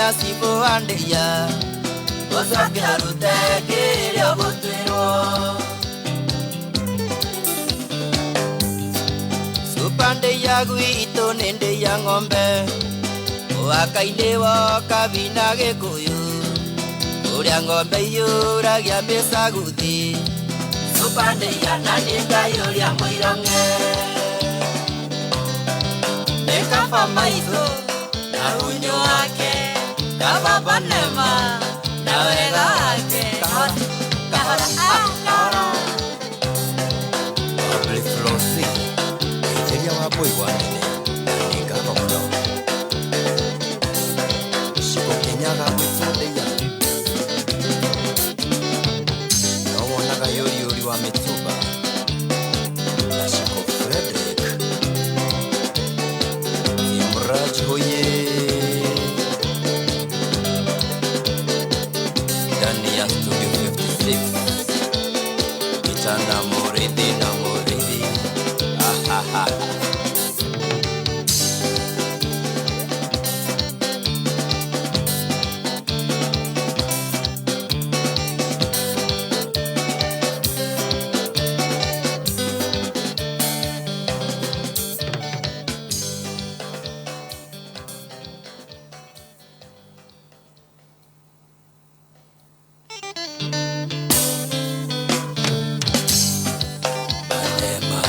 na cibũ wa ndĩia ũcoke arute kĩrĩa ũgũtuĩrwo. Cuba ndĩia gwitũ nĩ ndĩia ng'ombe mũhaka-inĩ wa Kabina Gĩkũyũ ũrĩa ng'ombe iyũragia mĩcaguthi. Cuba ndĩia na nĩ Ngai ũrĩa mũirang'e. Nĩ kaba maitho na unyo wake, kaba banema na wega wake. Kahora, kahora, ah, kahora. Public Flosi, Geithĩria wa Mbũi wa Nene na nĩ ngatho mũno. Ciko Kenyaga gwĩtwo ndĩia. No wonaga yũriyũri wa mĩtumba na Ciko Frederick. Imraj hoye. Ndani ya Studio 56. Kitana Murithi na Murithi. Ahaha. Banema.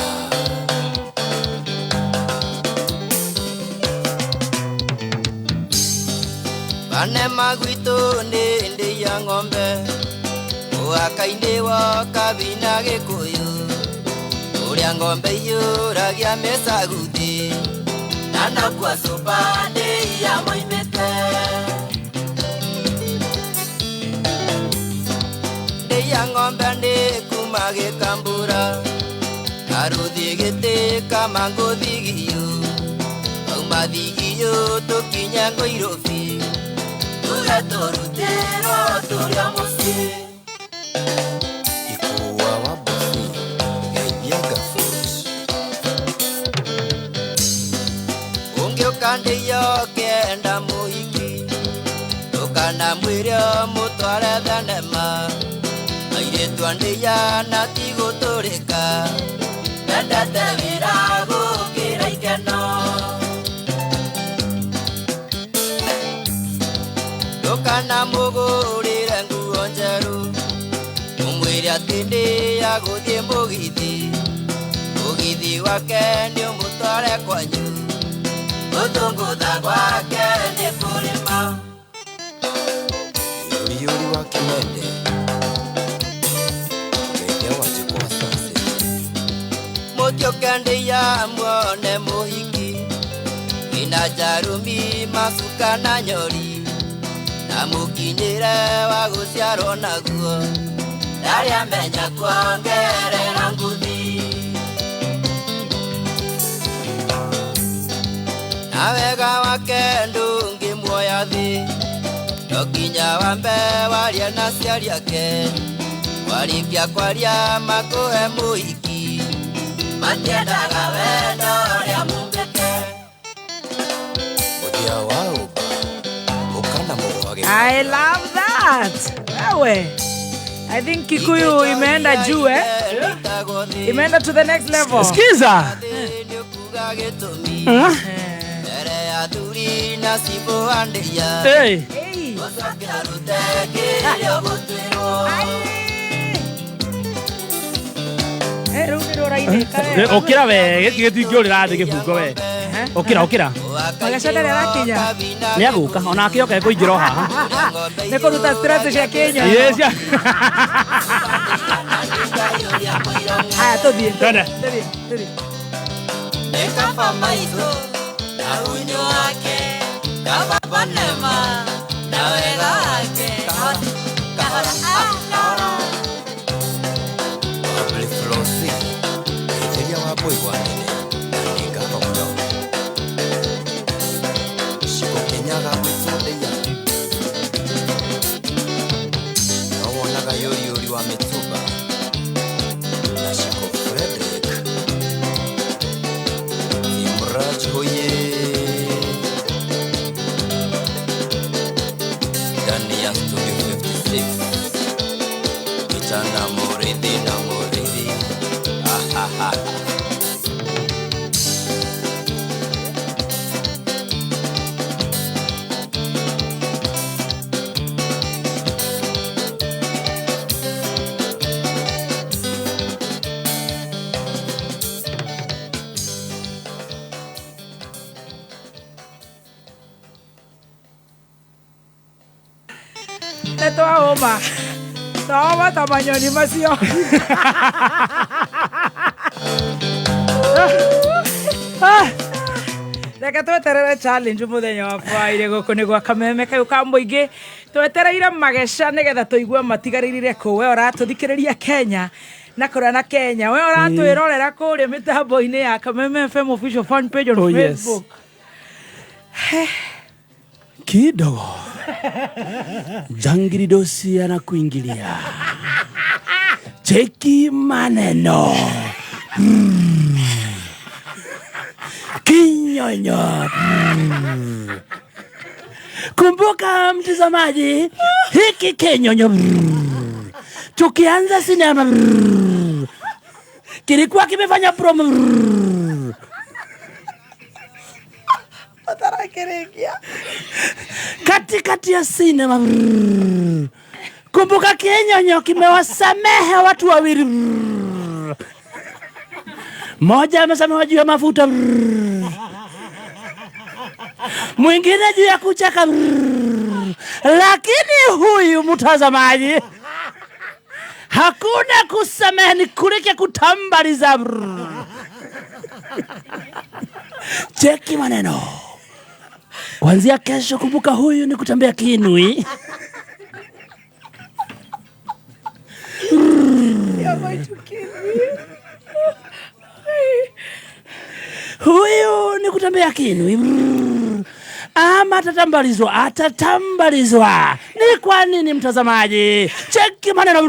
Banema gwitũ nĩ ndĩia ng'ombe mũhaka-inĩ wa Kabina Gĩkũyũ ũrĩa ng'ombe iyũragia mĩcaguthi na nakuo cuba ndĩia moimĩte. Ndĩia ng'ombe nĩ kuma Gĩkambura karũthiĩ gĩtĩ kama ngũthigio kauma thigio tũkinye Ngũirũbi tuge tũrutĩrwo tũrĩa mũciĩ. Ikua wa Bosi, Geithia Gafut. Ũngĩũka ndĩia ũkĩenda mũhiki ndũkanamwĩre mũtware thenema airĩtu a ndĩia na ti gũtũrĩka mendete wĩra gũkĩra ikeno. Ndũkanamũgũrĩre nguo njerũ ũmwĩre atĩ ndĩia gũthiĩ mũgithi mũgithi wake nĩ ũmũtware kwanyu gũtũngũtha gwake nĩ kũrĩma. Yũriyũri wa Kimende. Geithia wa Njĩkũ wa Sunset. Mũtiũke ndĩia muone mũhiki ina njarũmi macuka na nyori na mũkinyĩre wa gũciarwo naguo ndarĩ amenya kuongerera nguthi. Na wega wake ndũngĩmuoya thĩ no nginya wambe warie na aciari ake warĩkia kwaria makũhe mũhiki matiendaga wendo ũrĩa mumbĩke. Mũthia wa ũmba ũkana mũgwage. I love that. Wewe. I think Kikuyu imeenda juu, eh? Imeenda to the next level. Sikiza. Eh. Mbere ya thuri na cibũ wa ndĩia Hey. Hey. ũcoke arute kĩrĩa ũgũtuĩrwo. Eh, rĩu nĩ rũrainĩka wega. Ũkĩra we, gĩkĩ gĩtingĩũrĩra thĩ gĩbungo we. Ũkĩra, ũkĩra. Magaca ndarĩ arakinya. Nĩ agũka, onake oka ekũingĩra o haha. Nĩ kũruta stress cia Kenya. Yes, ya. Haya, tũthiĩ. Twende. Tũthiĩ, tũthiĩ. Nĩ kaba maitho na unyo wake kaba banema na wega wake. Kahora, kahora, ah, kahora. Public Flosi, Geithĩria wa Mbũi wa Nene na nĩ ngatho mũno. Ciko Kenyaga gwĩtwo ndĩia. No wonaga yũriyũri wa mĩtumba na Ciko Frederick. Imraj hoye. Nĩ twaũma. Twaũma ta manyoni macio. Ah. Reke tweterere challenge muthenya wa Friday gũkũ nĩ gwa kameme kayũ ka mũingĩ. Twetereire mageca nĩgetha tũigue matigarĩrire kũ. We ũratũthikĩrĩria Kenya na kũrĩa na Kenya. We ũratwĩrorera kũrĩa mĩtambo-inĩ ya Kameme FM official fan page on Oh, yes. Facebook. Kidogo jangiri dosi anakuingilia. Cheki maneno. Kinyonyo. Kumbuka mtazamaji, hiki kinyonyo tukianza sinema kilikuwa kimefanya promo. Katikati ya sinema. Kumbuka kinyonyo kimewasamehe watu wawili. Mmoja amesamehewa juu ya mafuta, mwingine juu ya kucheka. Lakini huyu mtazamaji hakuna kusamehe, ni kulike kutambaliza. Cheki maneno kuanzia kesho. Kumbuka huyu ni kutembea kinui. You're going to kill me. Huyu ni kutembea kinui. Ama atatambalizwa, atatambalizwa. Ni kwa nini mtazamaji? Cheki maneno.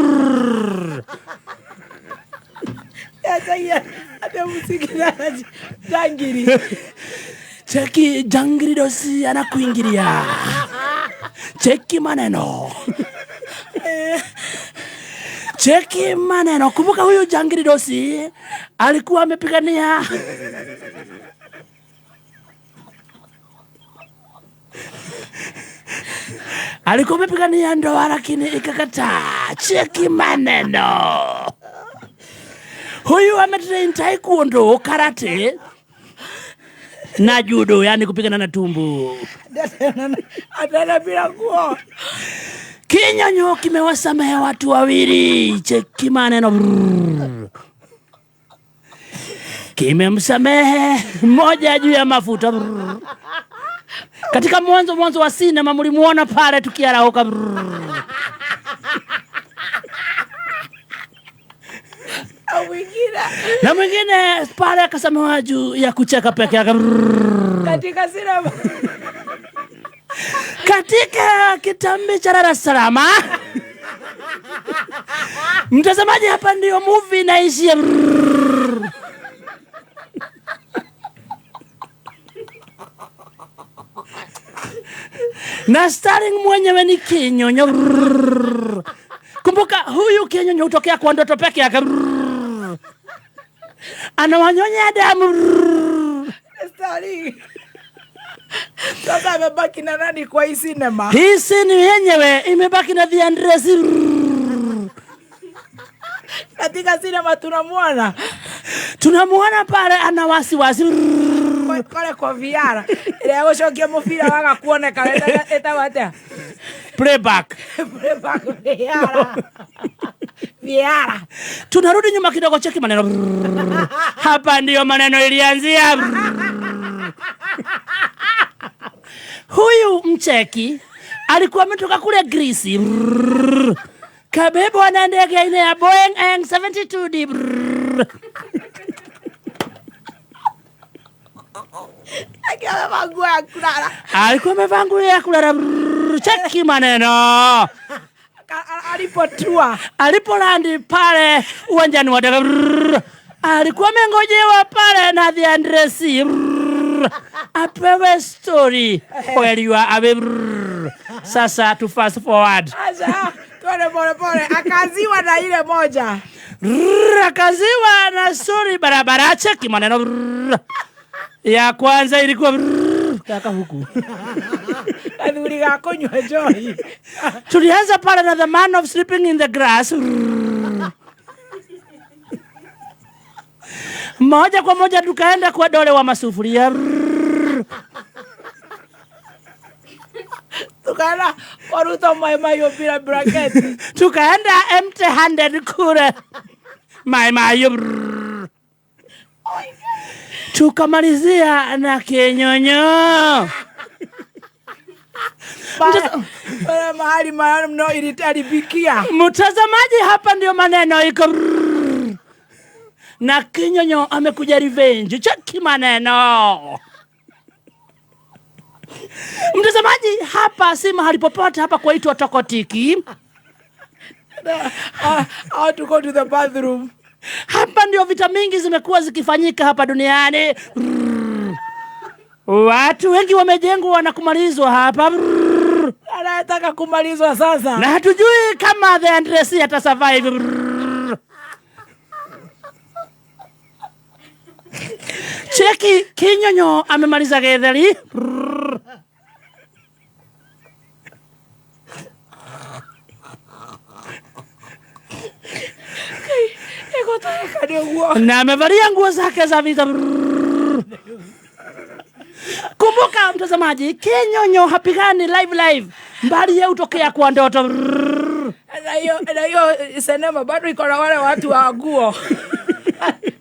Jangiri. Cheki jangiri dosi anakuingilia. Cheki maneno. Cheki maneno. Kumbuka huyu jangiri dosi alikuwa amepigania alikuwa amepigania ndoa lakini ikakataa. Cheki maneno. Huyu ametrain taekwondo, karate na judo, yani kupigana na tumbo. Atana bila nguo. Kinyonyo kimewasamehe watu wawili. Cheki maneno. Kimemsamehe mmoja juu ya mafuta. Katika mwanzo wa sinema mlimuona pale tukiarauka. Na mwingine pale akasamehewa juu ya kucheka peke yake. Katika sinema. Katika kitambi cha Dar es Salaam. Mtazamaji, hapa ndio movie inaishia. Na starring mwenyewe ni Kinyonyo. Kumbuka huyu Kinyonyo hutokea kwa ndoto peke yake. Anawanyonya damu. Starring. Sasa amebaki na nani kwa hii sinema? Hii sini yenyewe imebaki na The Andres. Katika sinema tunamuona. Tunamuona pale ana wasiwasi. Pale kwa VR. Ile ya gũcokia mũbira waga kuoneka ĩtagwo atĩa? Playback. Playback VR. VR. Tunarudi nyuma kidogo, cheki maneno. Hapa ndiyo maneno ilianzia. Huyu mcheki alikuwa ametoka kule Greece. Kabebwa na ndege aina ya Boeing N72D. Akiwa amevaa nguo ya kulala. Alikuwa amevaa nguo ya kulala. Cheki maneno. Alipotua. Alipolandi pale uwanjani wa ndege, alikuwa amengojewa pale na The Andres. Apewe story. Kweli awe. Sasa tu fast forward. Acha, tuende pole pole. Akaziwa na ile moja. Akaziwa na story barabara. Cheki maneno. Ya kwanza ilikuwa kaka huku. Kathuri ga kunywa njohi. Tulianza pale na the man of sleeping in the grass. Moja kwa moja tukaenda kwa dole wa masufuria. Tukaenda kwa Ruto Mai Mahiũ bila blanketi. Tukaenda empty handed kule Mai Mahiũ. Brrr. Tukamalizia na Kinyonyo. Pale mahali mno ilitaribikia. Mtazamaji, hapa ndio maneno iko brrr. Na Kinyonyo amekuja revenge. Cheki maneno. Mtazamaji, hapa si mahali popote, hapa kwaitwa Tokotiki. I had to go to the bathroom. Hapa ndio vita mingi zimekuwa zikifanyika hapa duniani. Brrr. Watu wengi wamejengwa na kumalizwa hapa. Brrr. Anataka kumalizwa sasa. Na hatujui kama the Andresi ata survive. Brrr. Cheki, Kinyonyo amemaliza getheri. Brrr. Ego nĩ ũguo. Na amevalia nguo zake za vita. Brrr. Kumbuka mtazamaji, Kinyonyo hapigani live live, mbali yeye hutokea kwa ndoto. Brrr. Na hiyo sinema bado iko na wale watu wa nguo.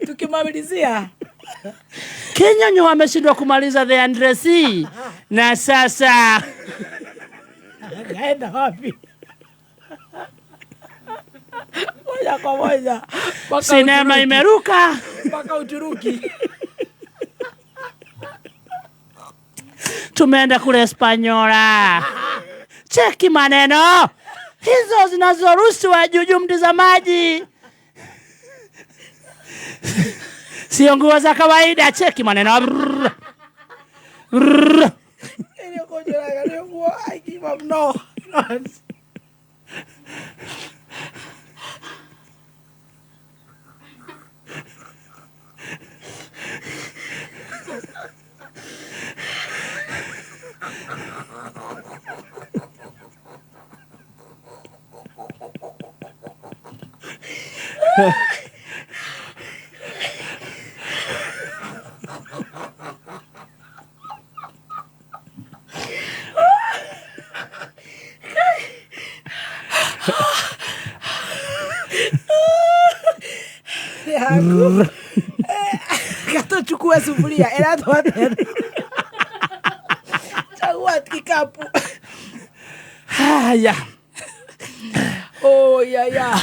Tukimalizia Kinyonyo ameshindwa kumaliza the Andresi, na sasa kaenda wapi? Moja kwa moja mpaka sinema Uturuki. imeruka. Mpaka Uturuki. Tumeenda kule Espanyola. Cheki maneno hizo zinazorushwa juju, mtazamaji, sio nguo za kawaida. Cheki maneno. Brrr. Brrr. Ile kujiraga nĩ ũguo. I give up no. Yaku. Katochukua sufuria ĩratwa atĩa? Chagua kikapu. Haya. Oh yeah yeah.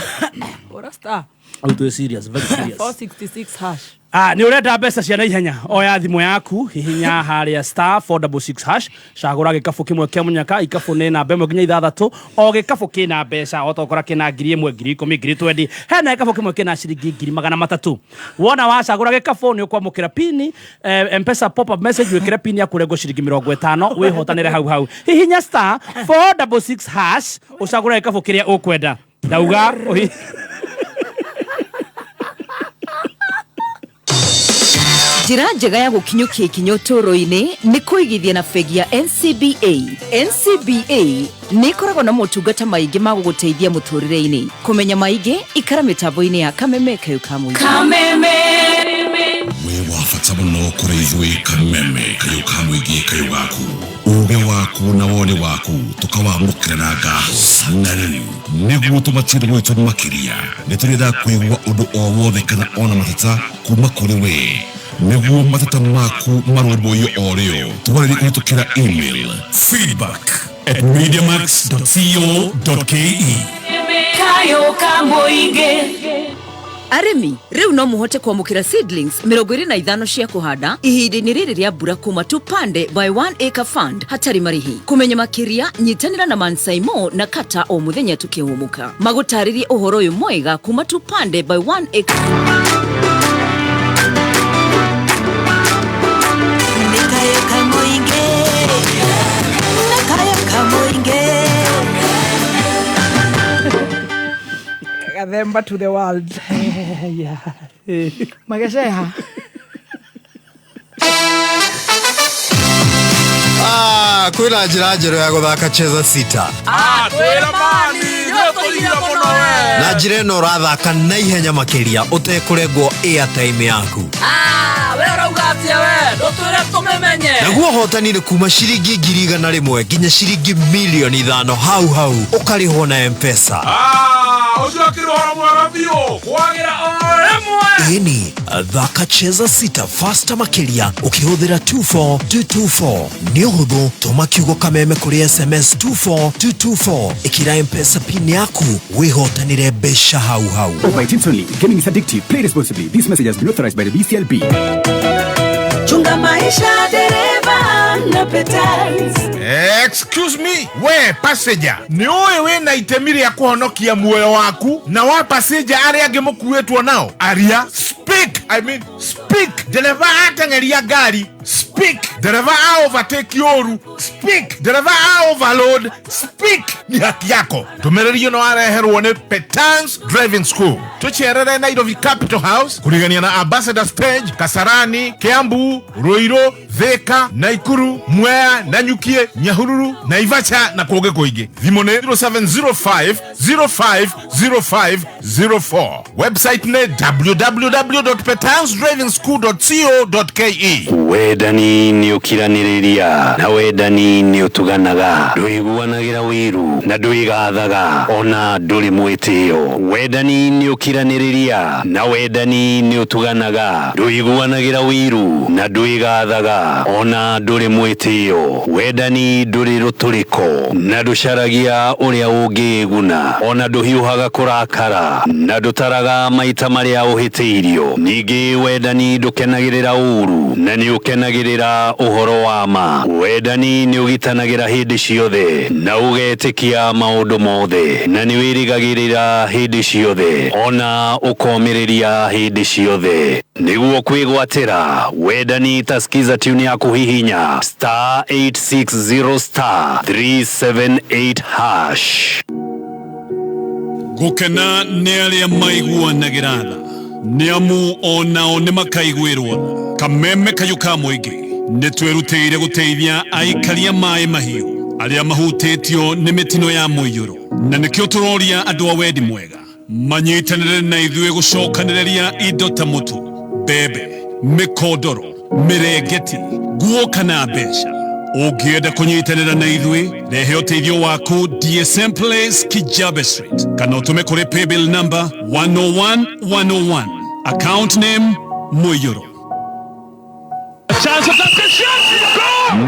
Ora star Auto serious, very serious. 466 hash. Ah, nä å renda mbeca cia naihenya oya thimå yaku hihinya harĩa star 466 hash cagå ra gä kabå kä mwe kä a mũnyaka ikabå nä namba ĩmwe nginya ithathatũ o gä kabå kä na mbeca o tokora kä na 1000 10,000 20,000 hena gä kabå kä mwe kä na ciringi 300,000 wona wacagå ra gä kabå nä å kwamå kä ra pini mpesa pop up message wä kä re pini yaku rengwo ciringi 50 wä hotanä re hau hau hihinya star 466 hash å cagå re gä kabå kä rä a å kwenda ndauga ũhi- Njĩra njega ya gũkinyũkia ikinya ũtũũro-inĩ nĩ kũigithia na bengi ya NCBA. NCBA nĩ ĩkoragwo na motungata maingĩ ma gũgũteithia mũtũũrĩre-inĩ. Kũmenya maingĩ, ikara mĩtambo-inĩ ya Kameme Kayũ ka Mũingĩ. Wĩ wa bata mũno kũrĩ ithuĩ Kameme kayũ ka mũingĩ kayũ gaku uge waku na woni waku tũkawamũkĩra na ngatho na rĩu nĩguo tũmatire gwitũ makĩria nĩ tũrenda kũigua ũndũ o wothe kana ona mateta kuma kũrĩ we nĩguo mateta maku marũmbũiyo o rĩo twarĩrie kũhĩtũkĩra email Feedback at mediamax.co.ke. Arĩmi rĩu no mũhote kwamũkĩra seedlings 25 cia kũhanda ihinda-inĩ rĩrĩ rĩa mbura kuma Tupande by One Acre Fund hatarĩ marĩhi. Kũmenya makĩria nyitanĩra na Mansaimo na Kata o mũthenya tũkĩhũmũka magũtarĩrie ũhoro ũyũ mwega kuma Tupande by One Acre. Gathemba to the world. Mageceha. Ah, kwĩna njĩra njerũ ya gũthaka cheza sita. Na njĩra ĩno ũrathaka na ihenya makĩria ũtekũrengwo airtime yaku. We ũrauga atĩa we? Ndũtwĩre tũmĩmenye. Naguo ũhotani nĩ kuma ciringi 100,000 nginya ciringi 5,000,000 hau hau ũkarĩhwo na Mpesa. Ah, ũcio akĩrĩ ũhoro mwega biũ kwagĩra o rĩmwe. Ĩni, thaka Cheza Sita Fasta makĩria ũkĩhũthĩra 24224. Nĩ ũhũthũ, tũma kiugo Kameme kũrĩ SMS 24224, ĩkĩra Mpesa PIN yaku wĩhotanĩre mbeca hau hau. Over 18 only. Gaming is addictive. Play responsibly. This message has been authorized by the BCLB. Chunga maisha, dereva na Petals. Excuse me, we passenger, nĩ ũĩ wĩna itemi rĩa kũhonokia muoyo waku na wa passenger arĩa angĩ mũkuĩtwo nao? Aria, speak, I mean speak. Ndereba ateng'eria ngari, speak. Ndereba a overtake ũru, speak. Ndereba a overload, speak. Ni haki yako. Ndũmĩrĩri ĩno wareherwo nĩ Petans Driving School. Tũcerere Nairobi Capital House, kũrigania na Ambassador Stage, Kasarani, Kiambu, Ruiru, Thika, Naikuru, Mwea, Nanyukie, Nyahururu, Naivasha na kũngĩ kũingĩ. Thimũ nĩ 0705 050504. Website nĩ www.petansdrivingschool.co.ke. Wendani nĩ ũkiranĩrĩria na wendani nĩ ũtuganaga, ndũiguanagĩra wĩiru na ndwĩgathaga, ona ndũrĩ mwĩtĩo. Wendani nĩ ũkiranĩrĩria na wendani nĩ ũtuganaga, ndũiguanagĩra wĩiru na ndwĩgathaga, ona ndũrĩ mwĩtĩo. Wendani ndũrĩ rũtũrĩko na ndũcaragia ũrĩa ũngĩĩguna, ona ndũhiũhaga kũrakara na ndũtaraga maita marĩa ũhĩtĩirio. Ningĩ wendani ndũkenagĩrĩra ũru na nĩ ũkenagĩrĩra ũhoro wa ma. Wendani nĩ ũgitanagĩra hĩndĩ ciothe na ũgetĩkia maũndũ mothe, na nĩ wĩrĩgagĩrĩra hĩndĩ ciothe, ona ũkomĩrĩria hĩndĩ ciothe. Nĩguo kwĩgwatĩra wendani, ta skiza tune ya kũhihinya star 860 star 378 hash. Gũkena nĩ arĩa maiguanagĩra tha, nĩ amu onao nĩ makaiguĩrwo tha. Kameme kayũ ka mũingĩ nĩ twĩrutĩire gũteithia aikaria maĩ mahiũ arĩa mahutĩtio nĩ mĩtino ya mũiyũro, na nĩkĩo tũroria andũ a wendi mwega manyitanĩre na ithuĩ gũcokanĩrĩria indo ta mũtu, mbembe, mĩkondoro, mĩrengeti, nguo kana mbeca. Ũngĩenda kũnyitanĩra na ithuĩ, rehe ũteithio waku DSM Place, Kijabe Street, kana ũtũme kũrĩ paybill number 101101, account name Mũiyũro.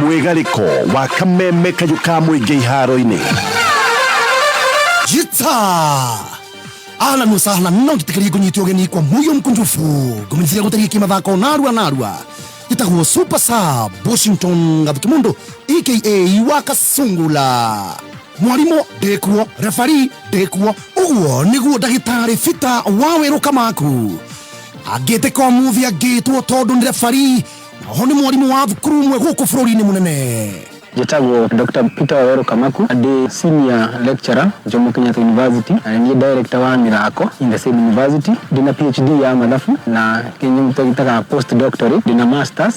Mwĩgarĩko wa Kameme kayũ ka mũingĩ iharo-inĩ. Jita ahlan wa sahlan, no njĩtĩkĩrie ngũnyite ũgeni kwa muyo mkunjufu ngũmenyithia gũtariĩ kĩmathako narua narua. Gĩtagwo Super Sub Washington Gathukimundu aka wa Kasungula. Mwarimũ ndĩkuo, refari ndĩkuo, ũguo nĩguo ndagĩtarĩ Bita wa Werũ Kamaku angĩtĩka ũmũthĩ angĩtwo tondũ nĩ refari na oho nĩ mwarimũ wa thukuru ũmwe gũkũ bũrũri-inĩ mũnene. Njĩtagwo Dr. Peter Waweru Kamaku, ndĩ senior lecturer Jomo Kenyatta University na niĩ director wa mĩthako in the same university. Ndĩna PhD ya mathabu na kĩnyamũ gĩtaga post doctorate, ndĩna masters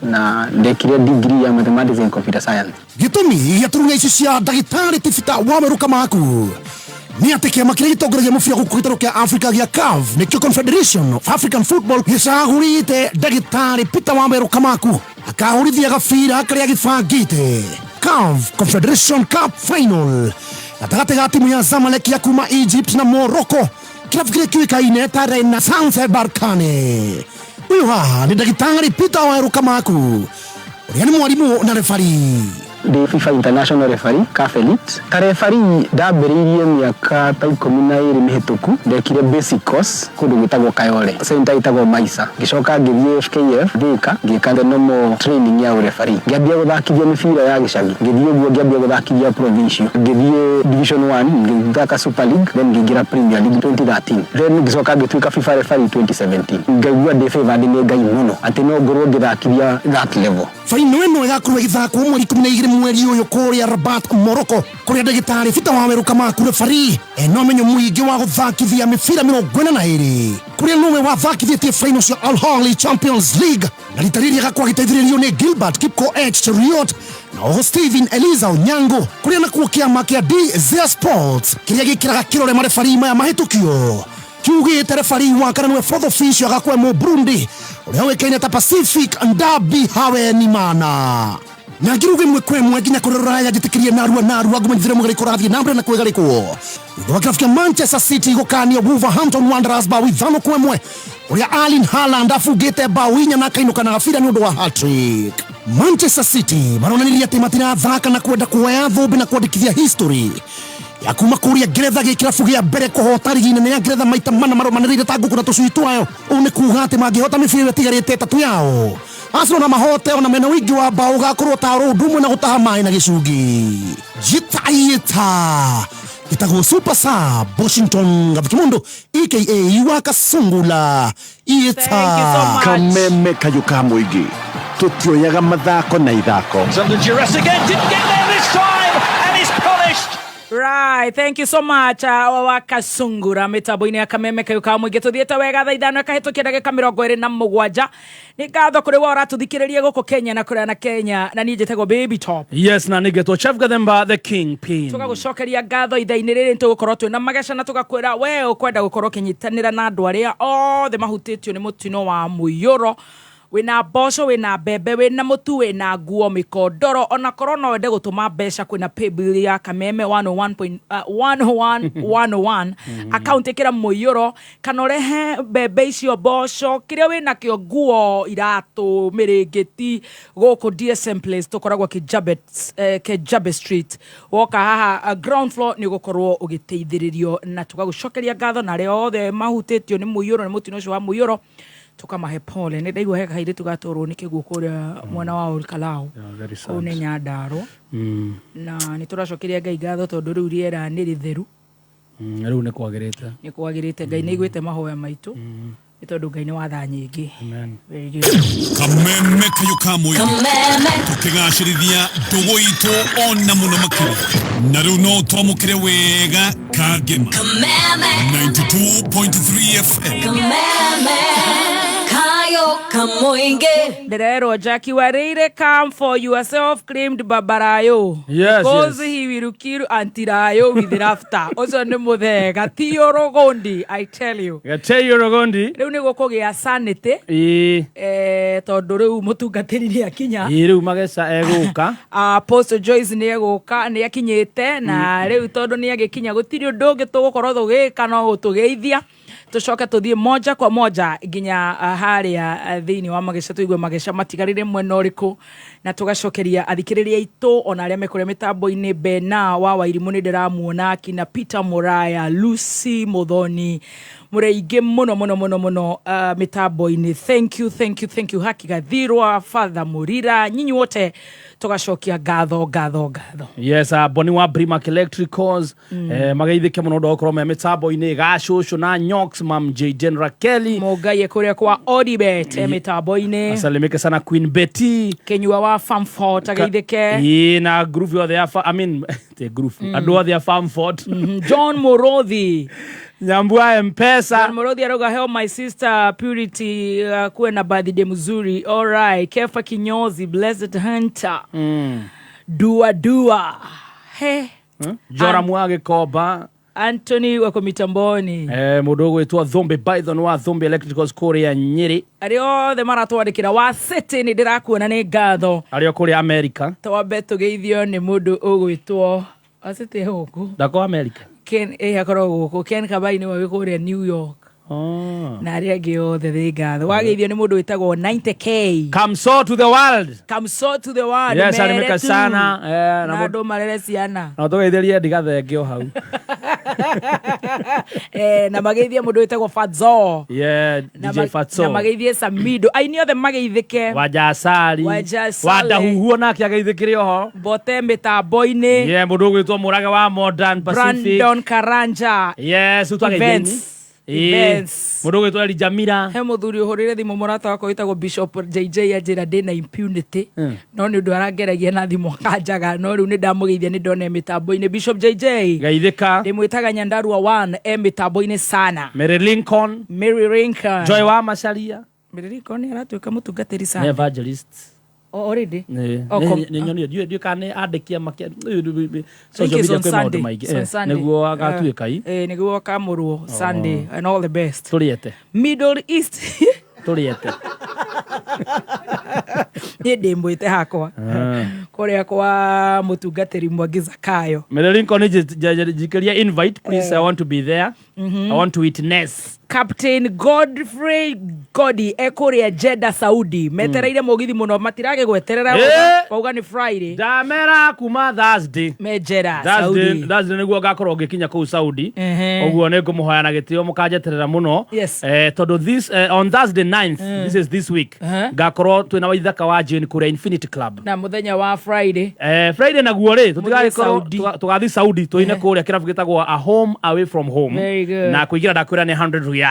na ndekire degree ya mathematics and computer science. Gĩtũmi gĩa turung'a ici cia ndagĩtarĩ ti Bita wa Werũ Kamaku nĩ atĩ kĩama kĩrĩa gĩtongoragia mũbira gũkũ gĩtarũ kĩa Africa gĩa CAF, nĩkĩo Confederation of African Football, gĩcagũrĩte ndagĩtarĩ Peter wa Werũ Kamaku akahũrithia gabira karĩa gĩbangĩte CAF Confederation Cup Final gatagatĩ ga timu ya Zamalek ya kuma Egypt na Morocco, kĩrabu kĩrĩa kĩũĩkaine ta Renaissance Berkane. Ũyũ haha nĩ ndagĩtarĩ Peter Waweru Kamaku ũrĩa nĩ mwarimũ na refari. Ndĩ FIFA International Referee, CAF Elite. Ta referee ndambĩrĩirie mĩaka ta 12 mĩhĩtũku. Ndekire basic course kũndũ gwĩtagwo Kayole, center ĩtagwo Maisa. Ngĩcoka ngĩthiĩ FKF Thika, ngĩka the normal training ya ũreferee. Ngĩambia gũthakithia mĩbira ya gĩcagi, ngĩthiĩ ũguo ngĩambia gũthakithia provincial, ngĩthiĩ Division 1, ngĩthaka Super League, then ngĩingĩra Premier League 2013, then ngĩcoka ngĩtuĩka FIFA referee 2017. Ngaigua ndĩ favored nĩ Ngai mũno atĩ no ngorwo ngĩthakithia that level. Faino ĩno ĩgakorwo ĩgĩthakwo mweri 12 mweri ũyũ kũrĩa Rabat, Morocco, kũrĩa ndagĩtarĩ Bita wa Werũ Kamaku refari ena ũmenyo mũingĩ wa gũthakithia mĩbira 42, kũrĩa nĩwe wathakithĩtie faino cia Al Ahly Champions League, na rita rĩrĩ agakorwo agĩteithĩrĩrio nĩ Gilbert Kipkoech Cheruiyot na oho Steven Eliza Onyango, kũrĩa nakuo kĩama kĩa DZ Sports kĩrĩa gĩkĩraga kĩrore marebari maya mahĩtũkio. Kiugĩte referee wa kana nĩwe fourth official agakwe mũ Burundi ũrĩa ũĩkaine ta Pacific Ndabi Hawenimana. Na ngiruga ĩmwe kwa ĩmwe nginya kũrĩ rũraya njĩtĩkĩrie narua narua ngũmenyithĩre mũgarĩko ũrathiĩ na mbere na kwĩgarĩkwo thutha wa kĩrabu kĩa Manchester City gũkania Wolverhampton Wanderers bao 5-1 ũrĩa Erling Haaland abungĩte bao 4 na akainũka na gabira nĩ ũndũ wa hat-trick. Manchester City maronanirie atĩ matirathaka na kwenda kuoya thũmbĩ na kwandĩkithia history ya kuma kũrĩa Ngeretha gĩ kĩrabu gĩa mbere kũhota rigi nene ya Ngeretha maita mana marũmanĩrĩire ta ngũkũ na tũcui twayo. Ũũ nĩ kuga atĩ mangĩhota mĩbira ĩrĩa ĩtigarĩte 3 yao Arsenal na mahote ona mena ũingĩ wa bao ũgakorwo ta oro ũndũ ũmwe na gũtaha maĩ na gĩcungi. Jitaita ĩtagwo Super Sub Washington Gathikimondo aka Wakasungula Ita. Kameme kayũ ka mũingĩ tũtioyaga mathako na ithako. Under duress again, didn't get there this time and is punished. Right, thank you so much Wakasungura mitambo-inĩ ya Kameme kayũ ka mũingĩ. Tũthiĩte wega thaa 5 ĩkahĩtũkia ndagĩka 27. Nĩ ngatho kũrĩ we ũratũthikĩrĩria gũkũ Kenya na kũrĩa na Kenya, na niĩ njĩtagwo Baby Top. Yes, na nĩngetwo Chef Gathemba the King Pin. Tũgagũcokeria ngatho ithaa-inĩ rĩrĩ tũgũkorwo twĩna mageca na tũgakwĩra we ũkwenda gũkorwo ũkĩnyitanĩra na andũ arĩa othe mahutĩtio nĩ mũtino wa mũiyũro. Wĩna mboco, wĩna mbembe, wĩna mũtu, wĩna nguo, mĩkondoro, ona korwo no wende gũtũma mbeca kwĩna paybill ya Kameme one oh one point, one oh one, one oh one. Account ĩkĩra mũiyũro, kana ũrehe mbembe icio, mboco, kĩrĩa wĩnakĩo, nguo, iratũ, mĩrĩngĩti, gũkũ DSM Place tũkoragwo Kijabe Street. Woka haha, ground floor nĩ ũgũkorwo ũgĩteithĩrĩrio, na tũgagũcokeria ngatho na arĩa othe mahutĩtio nĩ mũiyũro, nĩ mũtino ũcio wa mũiyũro, tukamahe pole. Nĩ ndaigua he kairĩtu gatwarwo nĩ kĩguũ kũrĩa mwena wa Olkalau. Yeah, very sad. Kũu nĩ Nyandarua. Na nĩ tũracokeria Ngai ngatho tondũ rĩu rĩera nĩ rĩtheru. Rĩu nĩ kwagĩrĩte. Nĩ kwagĩrĩte. Ngai nĩ aiguĩte mahoya maitũ. Nĩ tondũ Ngai nĩ wa tha nyingĩ. Amen. Very good. Kameme kayũ ka mũingĩ. Kameme. Tũkĩgacĩrithia ndũgũ itũ ona mũno makĩria. Na rĩu no twamũkĩre wega Kangema. Kameme. 92.3 FM. Kameme. Kayo kamoinge. Ndĩrerwo Jackie Warĩire, come for yourself claimed Babarayo. Yes, Because yes. he will kill Auntie Rayo with laughter. Ũcio nĩ mũthega. Ti ũrũgũndi, I tell you. Gatei ũrũgũndi. Rĩu nĩ gũkũgĩa sanity. Ĩĩ. Tondũ rĩu mũtungatĩri nĩ akinya. Ĩĩ, rĩu mageca egũka. Apostle Joyce nĩ egũka, nĩ akinyĩte, na rĩu tondũ nĩ agĩkinya gũtirĩ ũndũ ũngĩ tũgũkorwo tũgĩka no gũtũgeithia. Tũcoke tũthiĩ moja kwa moja nginya harĩa thĩinĩ wa mageca, tũigue mageca matigarĩre mwena ũrĩkũ, na tũgacokeria athikĩrĩria aitũ ona arĩa mekũrĩa mĩtambo-inĩ. Bena wa Wairimũ nĩ ndĩramuona, akina Peter Muraya, Lucy Muthoni, mũrĩ aingĩ mũno mũno mũno mũno mĩtambo-inĩ. Thank you, thank you, thank you. Haki Gathirwa, Father Murira, nyinyi wote tũgacokia ngatho, ngatho, ngatho. Yes, Boni wa Brimac Electricals, mageithĩke mũno ũndũ wa gũkorwo me mĩtambo-inĩ, Gacũcũ na Nyox, Mam Jaden Rakeli. Mũngai kũrĩa kwa Odibet mĩtambo-inĩ. Asalimike sana Queen Betty. Kenyua wa Famfort ageithĩke. Ĩĩ, na group yothe ya I mean, te group. Andũ othe a Famfort. John Morothi. Nyambua M-Pesa. John Morothi arauga help my sister Purity, kuwe na birthday mzuri. All right. Kefa Kinyozi, Blessed Hunter. Dua Dua. He. Joramu wa Gĩkomba. Anthony wako mitamboni. Mũndũ ũgwĩtwo Thumbi Python wa Thumbi Electricals kũrĩa Nyĩrĩ. Arĩa othe maratwandĩkĩra wa City nĩ ndĩrakuona, nĩ ngatho. Arĩa kũrĩa America. Twambe tũgeithio nĩ mũndũ ũgwĩtwo wa City gũkũ. Ndako America. Ken, akoragwo gũkũ. Ken Kabai nĩwe wĩ kũrĩa New York. Na arĩa angĩ othe nĩ ngatho. Wageithio nĩ mũndũ wĩtagwo 90K. Come so to the world. Come so to the world. Yes, Mere alimeka tu. sana. Na Na andũ marere ciana. Na tũgeithĩrie ndigathenge o hau. Na mageithie mũndũ wĩtagwo Fadzo. Yeah, Na DJ Fadzo. Na mageithie Samido. Aini othe mageithĩke. Wajasari. Wajasari. Wadahuhuo nake ageithĩkĩre oho. Mbote mĩtambo-inĩ. Yeah, mũndũ ũgwĩtwo Mũrage wa Modern Pacific. Brandon Karanja. Yes, ũtwageithie. Events. Events. Mũndũ ũgwĩtwo Elijah Mira. He mũthuri ũhũrĩre thimũ mũrata wakwa wĩtagwo Bishop JJ anjĩra ndĩna impunity. No nĩ ũndũ arangeragia na thimũ akanjaga, no rĩu nĩ ndamũgeithia, nĩ ndona e mĩtambo-inĩ. Bishop JJ. Geithĩka. Ndĩmwĩtaga Nyandarua 1 e mĩtambo-inĩ sana. Mary Lincoln. Mary Lincoln. Joy wa Macharia. Mary Lincoln nĩ aratuĩka mũtungatĩri Nĩ sana. evangelist. Already. Nĩ Oh, nĩ nyonire ndiũĩ kana nĩ andĩki a makia I social think it's media on kwĩ maũndũ Sunday. maingĩ. It's on Eh, Sunday. Nĩguo agatuĩka i. Eh, nĩguo akamũrwo Sunday and all the best. Tũrĩete. Middle East. Tũrĩete. Niĩ ndĩ mwĩte hakwa. Ah. Kũrĩa kwa mũtungatĩri Mwangi Zakayo. Mary Lincoln njikĩria invite please. I want to be there. I want to witness. Captain Godfrey Godi ekũrĩa Jeddah Saudi metereire mũgithi mũno matiragĩgweterera Eh. wauga nĩ Friday. Ndamera kuma Thursday. Me Jeddah Thursday Saudi. Thursday nĩguo ngakorwo ngĩkinya kũu Saudi. Ehe. Ũguo nĩ ngũmũhoya na gĩtĩo mũkanjeterera mũno. Yes. Eh, tondũ this on Thursday 9th, this is this week, ngakorwo twĩna waithaka wa Jane kũrĩa Infinity Club. Na mũthenya wa Friday. Eh, Friday naguo rĩ tũtigagĩkorwo Saudi. tũgathiĩ Saudi tũine kũrĩa kĩrabu gĩtagwo a home away from home. Very good. Na kũingĩra ndakwĩra nĩ 100 riyals.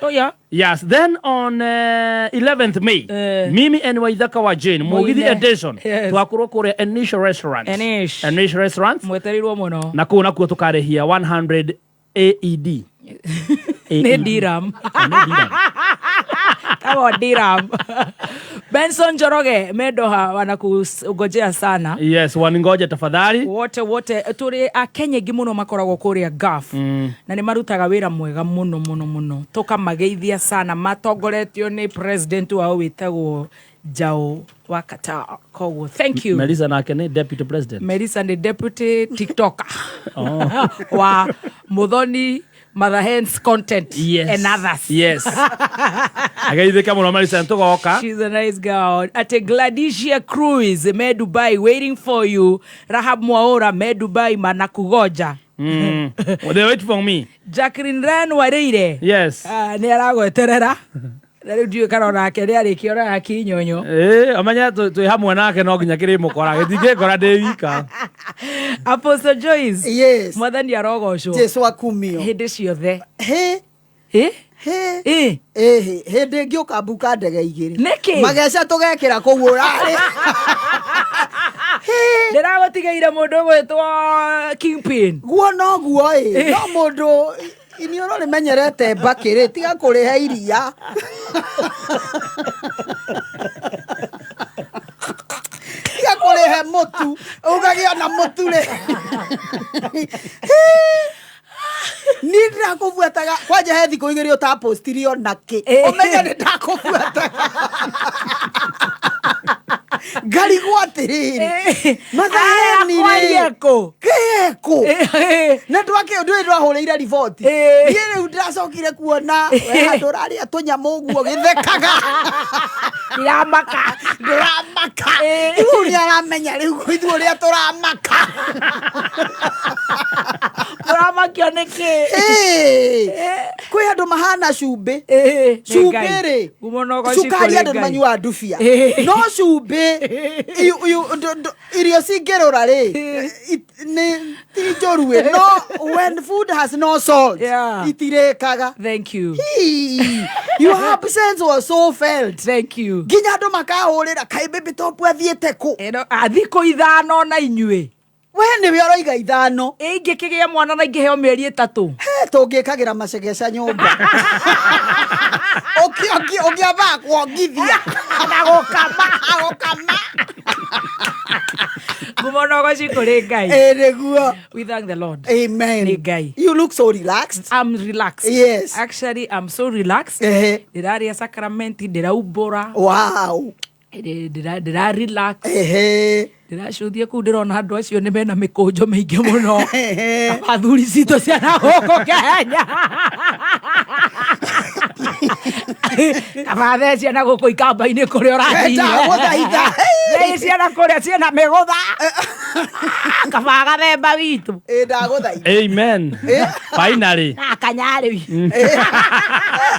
Oh, yeah. Yes, then on 11th May, mimi and Waithaka wa Jane, Mugithi Mũine. edition, Yes. twakorwo kũrĩa Enish Restaurant. Enish. Enish Restaurant. Mwetereirwo mũno. Na kũu nakuo tũkarĩhia 100 AED. Nĩ dirham. Tagwo dirham. Benson Njoroge Medoha wanakungojea sana. Yes, waningoje tafadhali. Wote wote tũrĩ akenya aingĩ mũno makoragwo kũrĩa Gulf na nĩ marutaga wĩra mwega mũno mũno mũno tũkamageithia sana matongoretio nĩ president wao wĩtagwo Jao wa Qatar koguo thank you. Melissa nake nĩ deputy president. Melissa nĩ deputy tiktoker wa Muthoni Mother Hens content Yes. and others. Yes. Ageithĩke mũno Melissa nĩ tũgoka. She's a nice girl. At Gladisia Cruz, me Dubai, waiting for you. Rahab Mwaora, me Dubai, manakugoja. They wait for me. Jacqueline Ran Wareire. Yes. Ah, nĩ aragweterera. Na rĩu ndiũĩ kana onake nĩ arĩkia ona ya kinyonyo. Eh, amenye twĩ hamwe nake no nginya kĩrĩmũkora gĩtingĩngora ndĩ wika. Apostle Joyce. Yes. Mwathani arogocwo. Jesu akumio. Hĩndĩ ciothe. He. He. He. Ĩ. Ĩhĩ, hĩndĩ ĩngĩ ũkambuka ndege igĩrĩ. Nĩkĩ? Mageca tũgekĩra kũu ũrarĩ. Ndĩragũtigĩire mũndũ ũgwĩtwo Kingpin. Guo no guo ĩ. No mũndũ iniũrũ rĩmenyerete mbakĩ rĩ, tiga kũrĩhe iria. Tiga kũrĩhe mũtu, ũgagĩa na mũtu rĩ. Niĩ ndĩrakũbuataga kwanja he thikũ igĩrĩ ũtapostirie ona kĩ ũmenye nĩ ndakũbuataga ngarigwo atĩrĩrĩ mathaheni Kwaria rĩ kũ? kĩekũ na ndwake ndũĩ ndwahũrĩire riboti niĩ rĩu ndĩracokire kuona we handũ ũrarĩa tũnyamũ ũguo gĩthekaga Ndiramaka. ndũramaka rĩu nĩ aramenya rĩu ithuĩ ũrĩa tũramaka Mũramakio nĩkĩ? Kwĩ andũ mahana cumbĩ Nĩ cumbĩ Ngai. rĩ Ngumo na ũgoci cukari kũrĩ andũ nĩ Ngai. manyuaga ndubia no cumbĩ irio cingĩrũra rĩ nĩ ti njũru ĩ no when food has no salt Yeah. itirĩkaga Thank you. Your absence was so felt. Thank you. Nginya andũ makahũrĩra kaĩ Baby Top athiĩte kũ Ĩno, ah, thikũ ithano na inyuĩ. We nĩwe ũroiga ithano. Ingĩkĩgĩa mwana na ingĩheo mĩeri ĩtatũ. He tũngĩkagĩra macegeca nyũmba. Ũngĩambaga kuongithia. Na gũkama. Gũkama. Ngumo na ũgoci kũrĩ Ngai. Ĩ nĩguo. We thank the Lord. Amen. Nĩ Ngai. You look so relaxed. I'm relaxed. Yes. Actually, I'm so relaxed. Ehe. Ndĩrarĩa sacrament, ndĩraumbũra. Wow. Ndĩra relax. Ehe. Ndĩracũthia kũu ndĩrona andũ acio nĩ mena mĩkũnjo mĩingĩ mũno. Athuri citũ ciana gũkũ Kenya. Kaba thee ciana gũkũ ikamba-inĩ kũrĩa ũrathire. Ndagũthaitha. Thee ciana kũrĩa ciĩna mĩgũtha. Kaba gathemba witũ. Ĩ ndagũthaitha. Amen. Finally. Na kanyarĩ.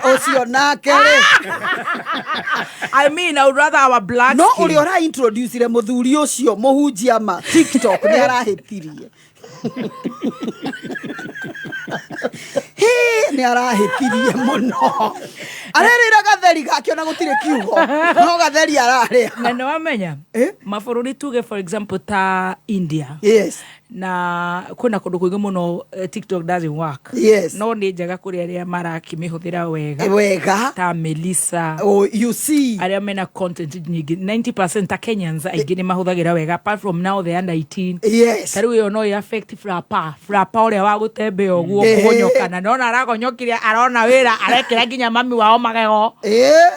Ũcio nake rĩ. I mean, I would rather our black No skin. ũrĩa ũra introducire mũthuri ũcio mũhunjia ma TikTok nĩ arahĩtirie. Hĩ, nĩ arahĩtirie mũno. Arerĩra gatheri gake ona gũtirĩ kiugo. No gatheri ararĩa. Na nĩ wamenya mabũrũri tuge for example ta India Yes. Na kwĩna kũndũ kũingĩ mũno, TikTok doesn't work. No nĩ njega kũrĩ arĩa marakĩmĩhũthĩra wega. Wega. Ta Melissa. Oh, you see. Arĩa mena content nyingĩ, 90% ta Kenyans aingĩ nĩ mahũthagĩra wega, apart from now the under 18. Ta rĩu ĩyo no ĩ affect Frapa Frapa ũrĩa wa gũtembea ũguo, kũgonyokana, nona aragonyokire, arona wĩra, arekĩra nginya mami wao magego.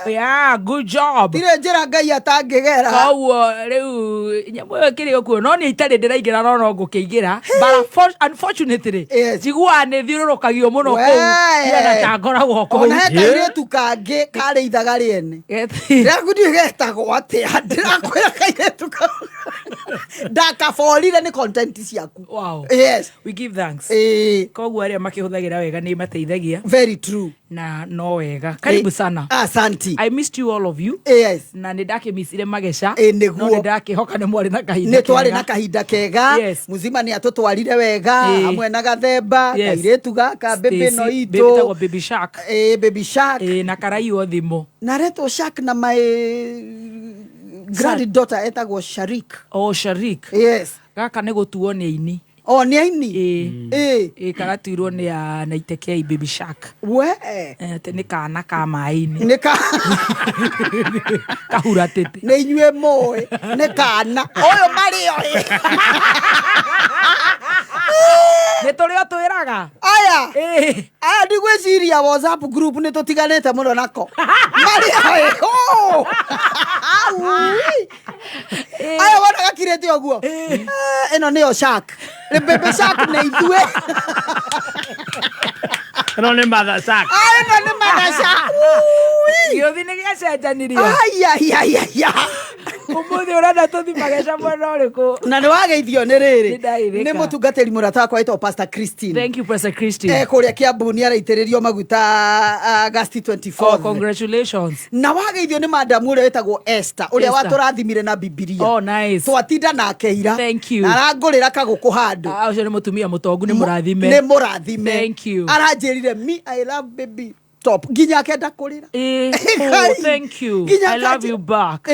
Yeah, good job. Tirĩ njĩra Ngai atangĩgera. Koguo rĩu nyamũ ĩyo ĩkĩrĩ o kuo, no niĩ itarĩ ndĩraingĩra, no ngũkĩingĩra, but unfortunately njiguaga nĩ thiũrũrũkagio mũno kũu. Iana ta ngoragwo kũu. Ona he kairĩtu kangĩ karĩithaga rĩene, ndĩraku getagwo atĩa, ndĩrakwĩra kairĩtu kau ndakaborire nĩ content ciaku. Wow. We give thanks. Koguo arĩa makĩhũthagĩra wega nĩ mateithagia. Very true. Na no wega, karibu sana. Asanti. I missed you, all of you. Na nĩ ndakĩmicire mageca. Nĩguo. No nĩ ndakĩhoka nĩ mwarĩ na kahinda Nĩ twarĩ kega. Na kahinda kega. Muzima nĩ atũtwarire wega hamwe na gathemba kairĩtu gaka mbĩmbĩ ĩno Stacy, itũ. baby, baby shark. Baby shark. Na karaiywo thimũ. Na aretwo shark na my granddaughter etagwo Sharik. Oh, Sharik. Yes. Gaka nĩ gũtuo nĩ aini. O nĩ aini. Ĩ, karatuirwo nĩ a Naitekei baby shark. We. Atĩ nĩ kana ka maĩ-inĩ. Nĩ ka kahuratĩte. Nĩ inyuĩ moĩ nĩ kana ũyũ marĩo ĩ. Nĩ tũrĩ o twĩraga. Aya aya ndigwĩciria WhatsApp group nĩ tũtiganĩte mũno nako marĩo ĩ. Oh! Ui. Aya wona gakirĩte ũguo. Ĩno nĩyo shark. Nĩ baby shark nĩ ithuĩ. Ĩno nĩ mother shark. Aya ĩno nĩ mother shark. Gĩũthi nĩ gĩacenjanirio. Ayayayaya. Ũmũthĩ ũrenda tũthi mageca mwena ũrĩkũ? Na nĩ wageithio nĩ rĩrĩ. Nĩndageithĩka. Nĩ mũtungatĩri mũrata wakwa wĩtagwo Pastor Christine. Thank you, Pastor Christine. Kũrĩa Kiambu nĩ araitĩrĩrio maguta August 24. Oh, congratulations. Na wageithio nĩ madamu ũrĩa wĩtagwo Esther, ũrĩa Esther. watũrathimire na Bibilia. Oh, nice. Twatinda nake ira. Thank you. Na arangũrĩra kagũkũ handũ. Ah, ũcio nĩ mũtumia mũtongu, nĩ mũrathime. Nĩ mũrathime. Thank you. Aranjĩrire, "Me, I love baby top," nginya akenda kũrĩra. Oh, thank you. Nginya I love you back.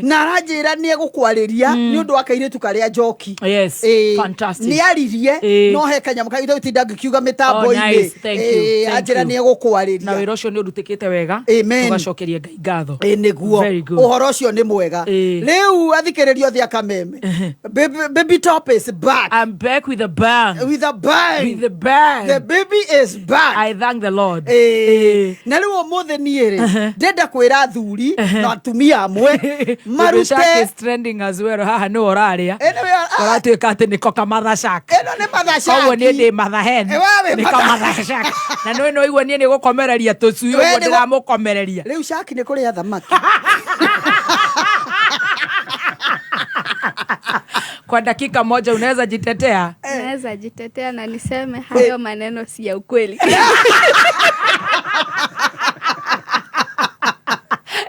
Na aranjĩra nĩ egũkwarĩria nĩ ũndũ wa kairĩtu karĩa njoki. Yes. Fantastic. Nĩ aririe no he kanyamũ kagĩte gũtinda ngĩkiuga Oh, mĩtambo-inĩ. nice. Thank you. Thank Anjĩra you. nĩ egũkwarĩria. Na wĩra ũcio nĩ ũrutĩkĩte wega. Amen. Tũgacokeria Ngai ngatho. Ĩ nĩguo. Very good. Ũhoro ũcio nĩ mwega. Rĩu athikĩrĩrio othe akameme, baby top is back. I'm back with a bang. With a bang. With a bang. The baby is back. I thank the Lord. Na rĩu ũmũthĩ niĩ rĩ, ndĩrenda kwĩra athuri na atumia amwe Baby shark marute is trending as well. Haha nĩwe ũrarĩa. Ĩno Karatuĩka atĩ nĩko kamatha shark. Ĩno nĩ mother shark. Koguo niĩ ndĩ mother hen. We wĩ Nĩ mother- kamother shark. Na nĩwe no igua niĩ nĩ gũkomereria tũcui We ũguo nĩ ndĩramũkomereria. Rĩu shark nĩ kũrĩa thamaki. Kwa dakika moja unaweza jitetea? Naweza jitetea na niseme hayo maneno si ya ukweli.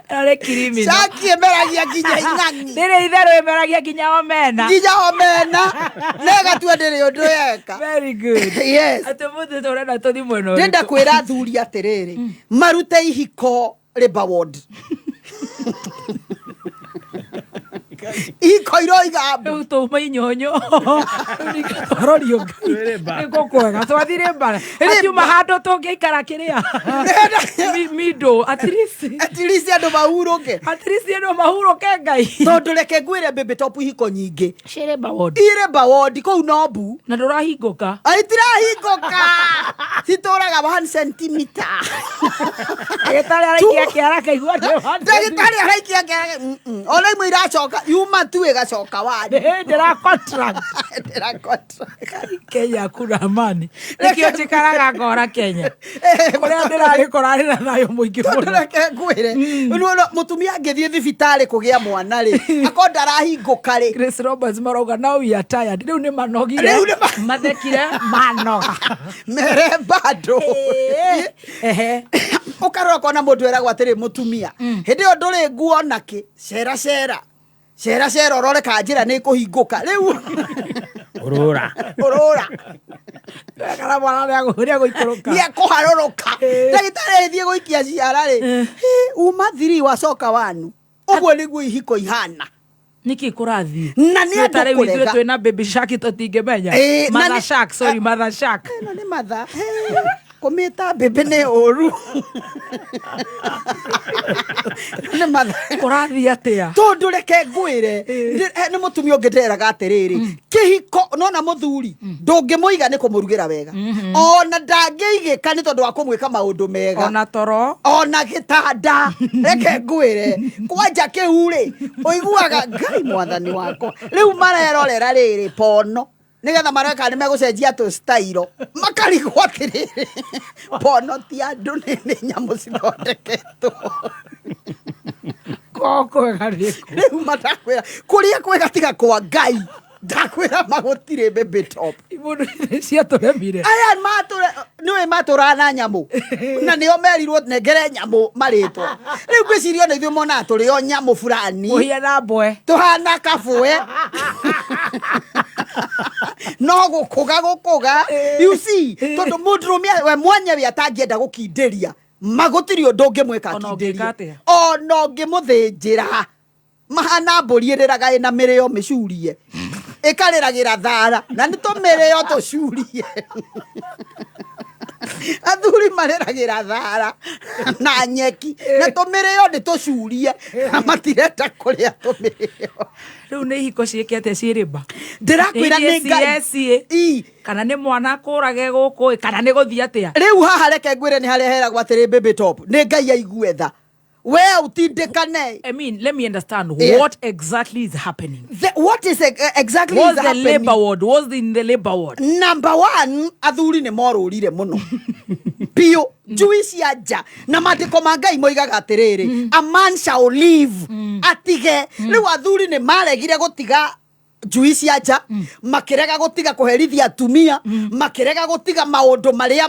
Arĩ criminal. Shark ĩmeragia nginya ing'ang'i. Rĩrĩ itherũ ĩmeragia nginya omena. Nginya omena. Na ĩgatua ndĩrĩ ũndũ yeka. Very good. Yes. Atĩ mũthĩ tũrenda tũthi mwena Ndĩrenda ũrĩkũ? kwĩra athuri atĩrĩrĩ, marute ihiko labour ward. Ihiko iroiga Rĩu tũma inyonyo. Twarorio Ngai. Nĩ kwega twathi rĩmbara. Atiuma handũ tũngĩikara kĩrĩa. Middle at least. At least andũ mahurũke. At least andũ mahurũke Ngai. Tondũ reke ngwĩre, baby top, ihiko nyingĩ Ciĩ labour ward. I labour ward kũu nombu. Na ndũrahingũka. Itirahingũka, citũraga 1 centimeter. Ndagĩtarĩ araikia kĩara kaigua nĩ one. Ndagĩtarĩ araikia kĩara, ona imwe iracoka yuma tu ĩgacoka wani. Ndĩra contract. Ndĩra contract. Kenya kuna amani. Nĩkĩo njikaraga ngora Kenya. Kũrĩa ndĩrarĩ kũrarĩ na thayũ mũingĩ Tondũ mũno. reke ngwĩre, nĩwona mũtumia angĩthiĩ thibitarĩ kũgĩa mwana rĩ, akorwo ndarahingũka rĩ. Grace Roberts marauga, "Now we are tired." Rĩu nĩ manogire. Rĩu nĩ mathekire manoga. Mere bado ũkarora kona mũndũ eragwo atĩrĩ, mũtumia, hĩndĩ ĩyo ndũrĩ nguo nakĩ, cera cera cera cera ũrore ka njĩra nĩ ĩkũhingũka rĩu. Ũrũra. Ũrũra. Kana mwana nĩ agũikũrũka. Nĩ ekũharũrũka. Ndagĩtarĩ agĩthiĩ gũikia ciara rĩ, uma thiri wacoka wanu. Ũguo nĩguo ihiko ihana. Nĩkĩ kũrathiĩ? Na nĩ andũ Rĩu ithuĩ kũrega. twĩna baby shark tũtingĩmenya. Ĩĩ, na Mother nĩ- shark, sorry, mother shark. Ĩno nĩ matha kũmĩta mbĩmbĩ nĩ ũru. Nĩ matha. Kũrathiĩ atĩa? Tondũ reke ngwĩre, nĩ mũtumia ũngĩ ndĩreraga atĩrĩrĩ, kĩhiko nona mũthuri ndũngĩmũiga nĩ kũmũrugĩra wega, ona ndangĩigĩka nĩ tondũ wa kũmwĩka maũndũ mega, Ona toro, ona gĩtanda. Reke ngwĩre, kwanja kĩu rĩ, ũiguaga Ngai mwathani wakwa. Rĩu marerorera rĩrĩ pono nĩgetha marore kana nĩmegũcenjia tũ style, makarigwo atĩrĩrĩ, pono ti andũ, nĩ nyamũ cithondeketwo. Ko kwega nĩkũ? Rĩu matakwĩra kũrĩa kwega tiga kwa Ngai, ndakwĩra magũtirĩ baby top. Mũndũ ciatũremire. Aya matũre nĩwe matũraga na nyamũ, na nĩo merirwo nengere nyamũ marĩtwa. Rĩu ngwĩciria ona ithuĩ monaga tũrĩ o nyamũ fulani. Mũhiana mbwe. Tũhana kabwe. No gũkũga gũkũga. You see, tondũ mũndũrũme we mwenyewe atangĩenda gũkindĩria, magũtirĩ ũndũ ũngĩmwĩka Ona ũngĩka akindĩrie. atĩa? Ona ũngĩmũthĩnjĩra. Mahana mbũri ĩrĩraga ĩna mĩrĩo mĩcurie, ĩkarĩragĩra thara, na nĩ tũmĩrĩo tũcurie. Athuri marĩragĩra thara na nyeki, na tũmĩrĩo nĩ tũcurie, na matirenda kũrĩa tũmĩrĩo. Rĩu nĩ ihiko ciĩke atĩa ciĩrĩmba? Ndĩrakwĩra nĩ Ngai. Ngai. Kana nĩ mwana akũrage gũkũ, kana nĩ gũthiĩ atĩa? Rĩu haha reke ngwĩre nĩ harĩa heragwo atĩrĩ baby top, nĩ Ngai aigue tha. We utindĩkane. I mean, let me understand what exactly is happening. What is exactly What's is the happening? labor ward? What's in the labor ward? Number one, athuri nĩ morũrire mũno biũ njui cia nja, na maandĩko ma Ngai moigaga atĩrĩrĩ, a man shall live, atige. Rĩu athuri nĩ maregire gũtiga njui cia nja, makĩrega gũtiga kũherithia atumia, makĩrega gũtiga maũndũ marĩa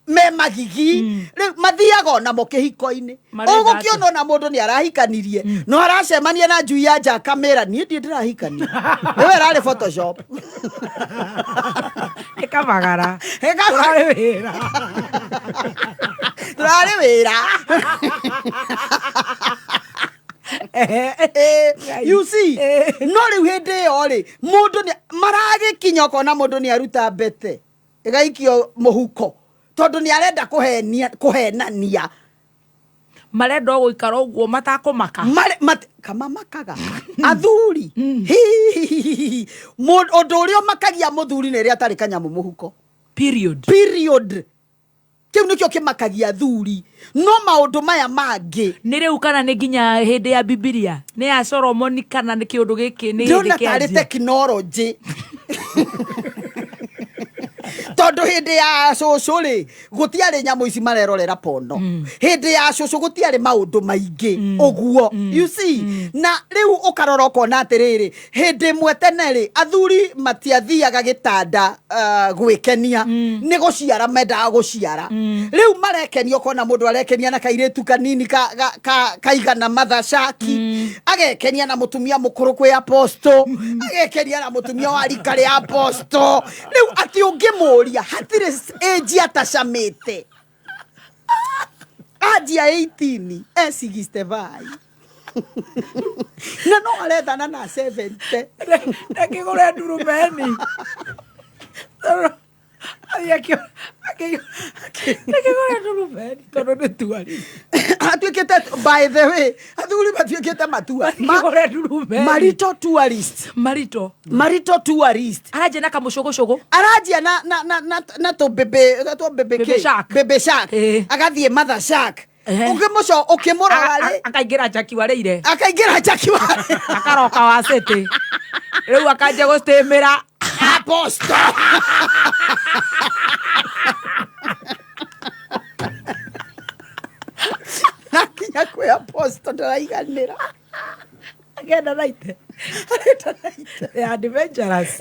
me magigi. Rĩu mathiaga onamo kĩhiko-inĩ. Marenda Ũgũkĩona ona mũndũ nĩ arahikanirie, no aracemania na njui ya nja akamĩra niĩ ndirĩ ndĩrahikania, ĩyo ĩrarĩ Photoshop. Ĩkamagara. Tũrarĩ wĩra. Tũrarĩ wĩra. You see, no rĩu hĩndĩ ĩyo rĩ, mũndũ nĩ maragĩkinya ũkona mũndũ nĩ aruta mbete ĩgaikio mũhuko tondũ nĩ arenda kũhenania. Marenda o gũikara ũguo matakũmaka. Kama makaga athuri. Hihihihi. Ũndũ ũrĩa ũmakagia mũthuri nĩ rĩrĩa atarĩ kanyamũ mũhuko. Period. Period. Kĩu nĩkĩo kĩmakagia athuri. No maũndũ maya mangĩ. Nĩ rĩu kana nĩ nginya hĩndĩ ya Bibilia? Nĩ ya Solomoni kana nĩ kĩũndũ gĩkĩ nĩ hĩndĩ Ndĩrona tarĩ kĩanjia? technology. Tondũ hĩndĩ ya cũcũ rĩ, gũtiarĩ nyamũ ici marerorera pono. Hĩndĩ ya cũcũ gũtiarĩ maũndũ maingĩ ũguo. You see? Na rĩu ũkarora ũkona atĩrĩrĩ, hĩndĩ ĩmwe tene rĩ, athuri matiathiaga gĩtanda, gwĩkenia. Nĩ gũciara mendaga gũciara. Rĩu marekenia ũkona mũndũ arekenia na kairĩtu kanini kaigana mathacaki. Agekenia na mũtumia mũkũrũ kwĩ apostle. Agekenia na mũtumia wa rika rĩa apostle. Rĩu atĩ ũngĩmũria hatirĩ age atacamĩte. Anjia 18, e 65. Na no arethana na 70. Ndakĩgũre ndurumeni. Ndakĩgũre ndurumeni tondũ nĩ tuari. Atuĩkĩte, by the way, athuri matuĩkĩte matua. Ndakĩgũre ndurumeni. Marito tourist. Marito. Marito tourist. Aranjia na kamũcũgũcũgũ. Aranjia na tũbebe, na tũbebe Bebe kĩ? shark. Bebe shark. Agathiĩ mother shark. Ũngĩmũco, ũkĩmũrora rĩ? Akaingĩra Jackie Wareire. Akaingĩra Jackie Wareire. Akaroka wa city. Rĩu akanjia gũcitĩmĩra. Apostle. Nakinya kwĩ apostle ndaraiganĩra. Agenda naite. Arenda naite. They are adventurous.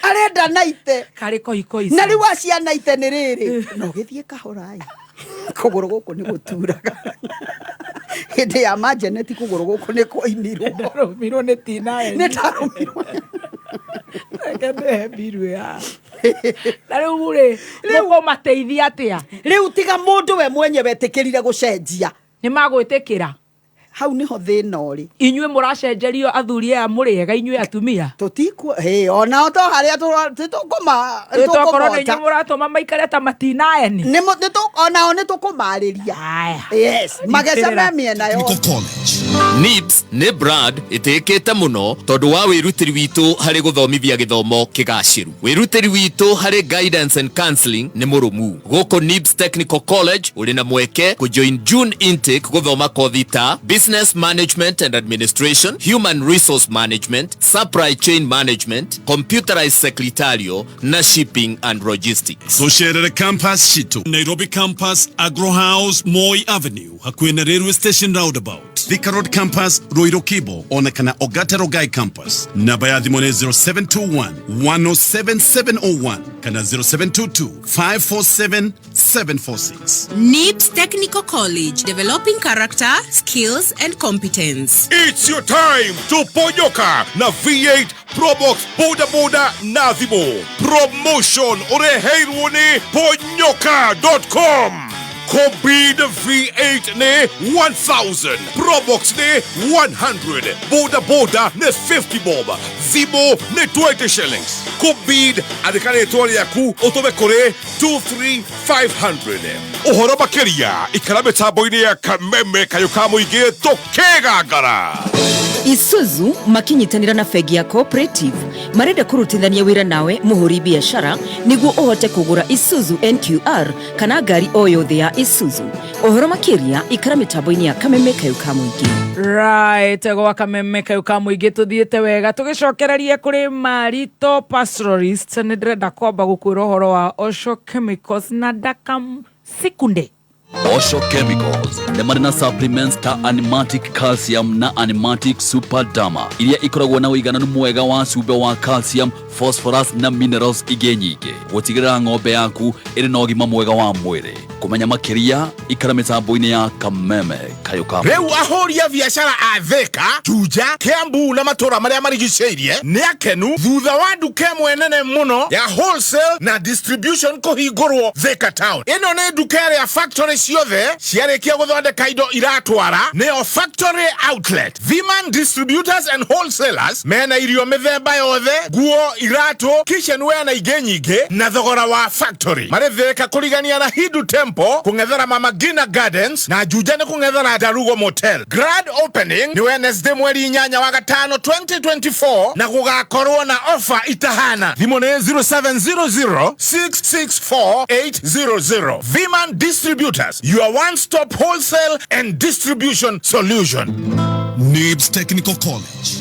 Arenda naite. Karĩ koi koi. Na rĩu acia naite nĩ rĩrĩ. No gĩthiĩ kahora ĩ. Kũgũrũ gũkũ nĩ gũturaga. Hĩndĩ ya majeneti kũgũrũ gũkũ nĩ kwainirwo. Ndarũmirwo nĩ tina. Nĩ ndarũmirwo. Reke ndĩhe mbiru ya. Na rĩu rĩ, mũkũmateithia atĩa? Rĩu tiga mũndũ we mwenyewe etĩkĩrire gũcenjia. Nĩ magwĩtĩkĩra. Hau nĩho thĩna ũrĩ. Inyuĩ mũracenjerio athuri aya mũrĩ ega inyuĩ atumia. Tũtikuo hĩ onao to harĩa tũkũma. Tokorwo nĩ inyuĩ mũratũma maikare ta matinaeni. Onao nĩ tũkũmarĩria. Yes, mageca me mĩena yothe. NIBS nĩ brand ĩtĩkĩte mũno tondũ wa wĩrutĩri witũ harĩ gũthomithia gĩthomo kĩgacĩru. Wĩrutĩri witũ harĩ guidance and counseling nĩ mũrũmu. Gũkũ NIBS Technical College ũrĩ na mweke kũjoin June intake gũthoma kothi ta Business Management and Administration, Human Resource Management, Supply Chain Management, Computerized Secretarial na Shipping and Logistics. Tũcerere campus citũ Nairobi campus, Agro House, Moi Avenue, hakuhĩ na railway station roundabout, Thika Road campus, Ruiru Kibo, ona kana Ogata Rogai campus. Namba ya thimũ nĩ 0721 107 701 kana 0722 547 746. NIBS Technical College, developing character, skills, and competence. It's your time to ponyoka na V8 Probox Boda Boda na thimũ. Promotion ũreheirwo nĩ ponyoka.com. Kobid V8 nĩ 1000, Probox nĩ 100, Boda Boda nĩ 50 bob, thimũ nĩ 20 shillings. Kobid, andĩka rĩtwa rĩaku ũtũme kũrĩ 23500. Ũhoro makĩria ikara mĩtambo-inĩ ya Kameme kayũ ka mũingĩ tũkĩgangara. Isuzu makinyitanĩra na bengi ya Cooperative marenda kũrutithania wĩra nawe mũhũri biacara nĩguo ũhote kũgũra Isuzu NQR kana ngari o yothe ya Isuzu. Ũhoro makĩria ikara mĩtambo-inĩ ya Kameme kayũ ka mũingĩ. Right, gwa Kameme kayũ ka mũingĩ tũthiĩte wega tũgĩcokererie kũrĩ Marito Pastoralist. Nĩ ndĩrenda kwamba gũkwĩra ũhoro wa Osho Chemicals na Dakam Sekunde. Osho Chemicals nĩ marĩ na supplements ta Animatic Calcium na Animatic Super Dama iria ikoragwo na ũigananu mwega wa cumbĩ wa calcium, phosphorus na minerals ingĩ nyingĩ gũtigĩrĩra ng'ombe yaku ĩrĩ na ũgima mwega wa mwĩrĩ. Kũmenya makĩria ikara mĩtambo-inĩ ya Kameme kayũ ka Rĩu ahũri a biacara a Thika, Juja, Kiambu na matũra marĩa marigicĩirie nĩ akenu thutha wa nduka ĩmwe nene mũno ya wholesale na distribution kũhingũrwo Thika Town. Ĩno nĩ nduka ĩrĩa factory ciothe ciarĩkia gũthondeka indo iratwara, nĩyo factory outlet. Viman Distributors and Wholesalers mena irio mĩthemba yothe, nguo, iratũ, kitchenware na ingĩ nyingĩ na thogora wa factory. Marĩ Thika kũrigania na Hindu Temple, kũng'ethera Mama Ngina Gardens, na Juja nĩ kũng'ethera Darugo Motel. Grand opening nĩ Wednesday mweri 8 wa gatano 2024 na gũgakorwo na ofa itahana. Thimũ nĩ 0700 664 800. Viman Distributors, your one stop wholesale and distribution solution. NIBS Technical College.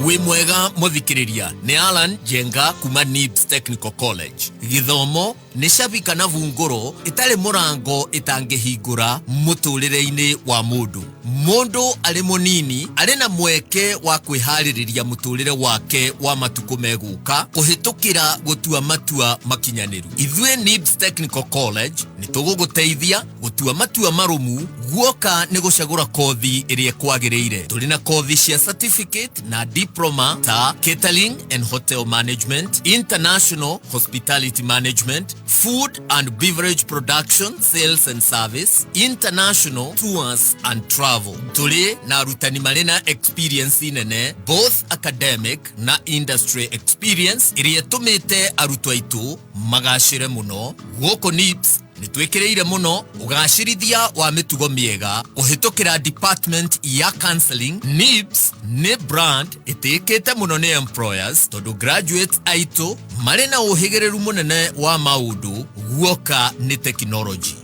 Wĩ mwega mũthikĩrĩria, nĩ Alan Njenga kuma NIBS Technical College. Gĩthomo nĩ cabi kana bungũro ĩtarĩ mũrango ĩtangĩhingũra mũtũrĩre-inĩ wa mũndũ. Mũndũ arĩ mũnini arĩ na mweke wa kwĩharĩrĩria mũtũrĩre wake wa matukũ megũka kũhĩtũkĩra gũtua matua makinyanĩru. Ithuĩ NIBS Technical College nĩ tũgũgũteithia gũtua matua marũmu guoka nĩ gũcagũra kothi ĩrĩa ĩkwagĩrĩire. Tũrĩ na kothi cia certificate na diploma ta catering and hotel management, international hospitality management, food and beverage production, sales and service, international tours and travel. Tũrĩ na arutani marĩ na experience nene, both academic na industry experience, ĩrĩa ĩtũmĩte arutwo aitũ magacĩre mũno. Gũkũ NIBS nĩ twĩkĩrĩire mũno ũgacĩrithia wa mĩtugo mĩega kũhĩtũkĩra department ya counseling. NIBS nĩ brand ĩtĩkĩte mũno nĩ employers tondũ graduates aitũ marĩ na ũhĩgĩrĩru mũnene wa maũndũ guoka nĩ technology.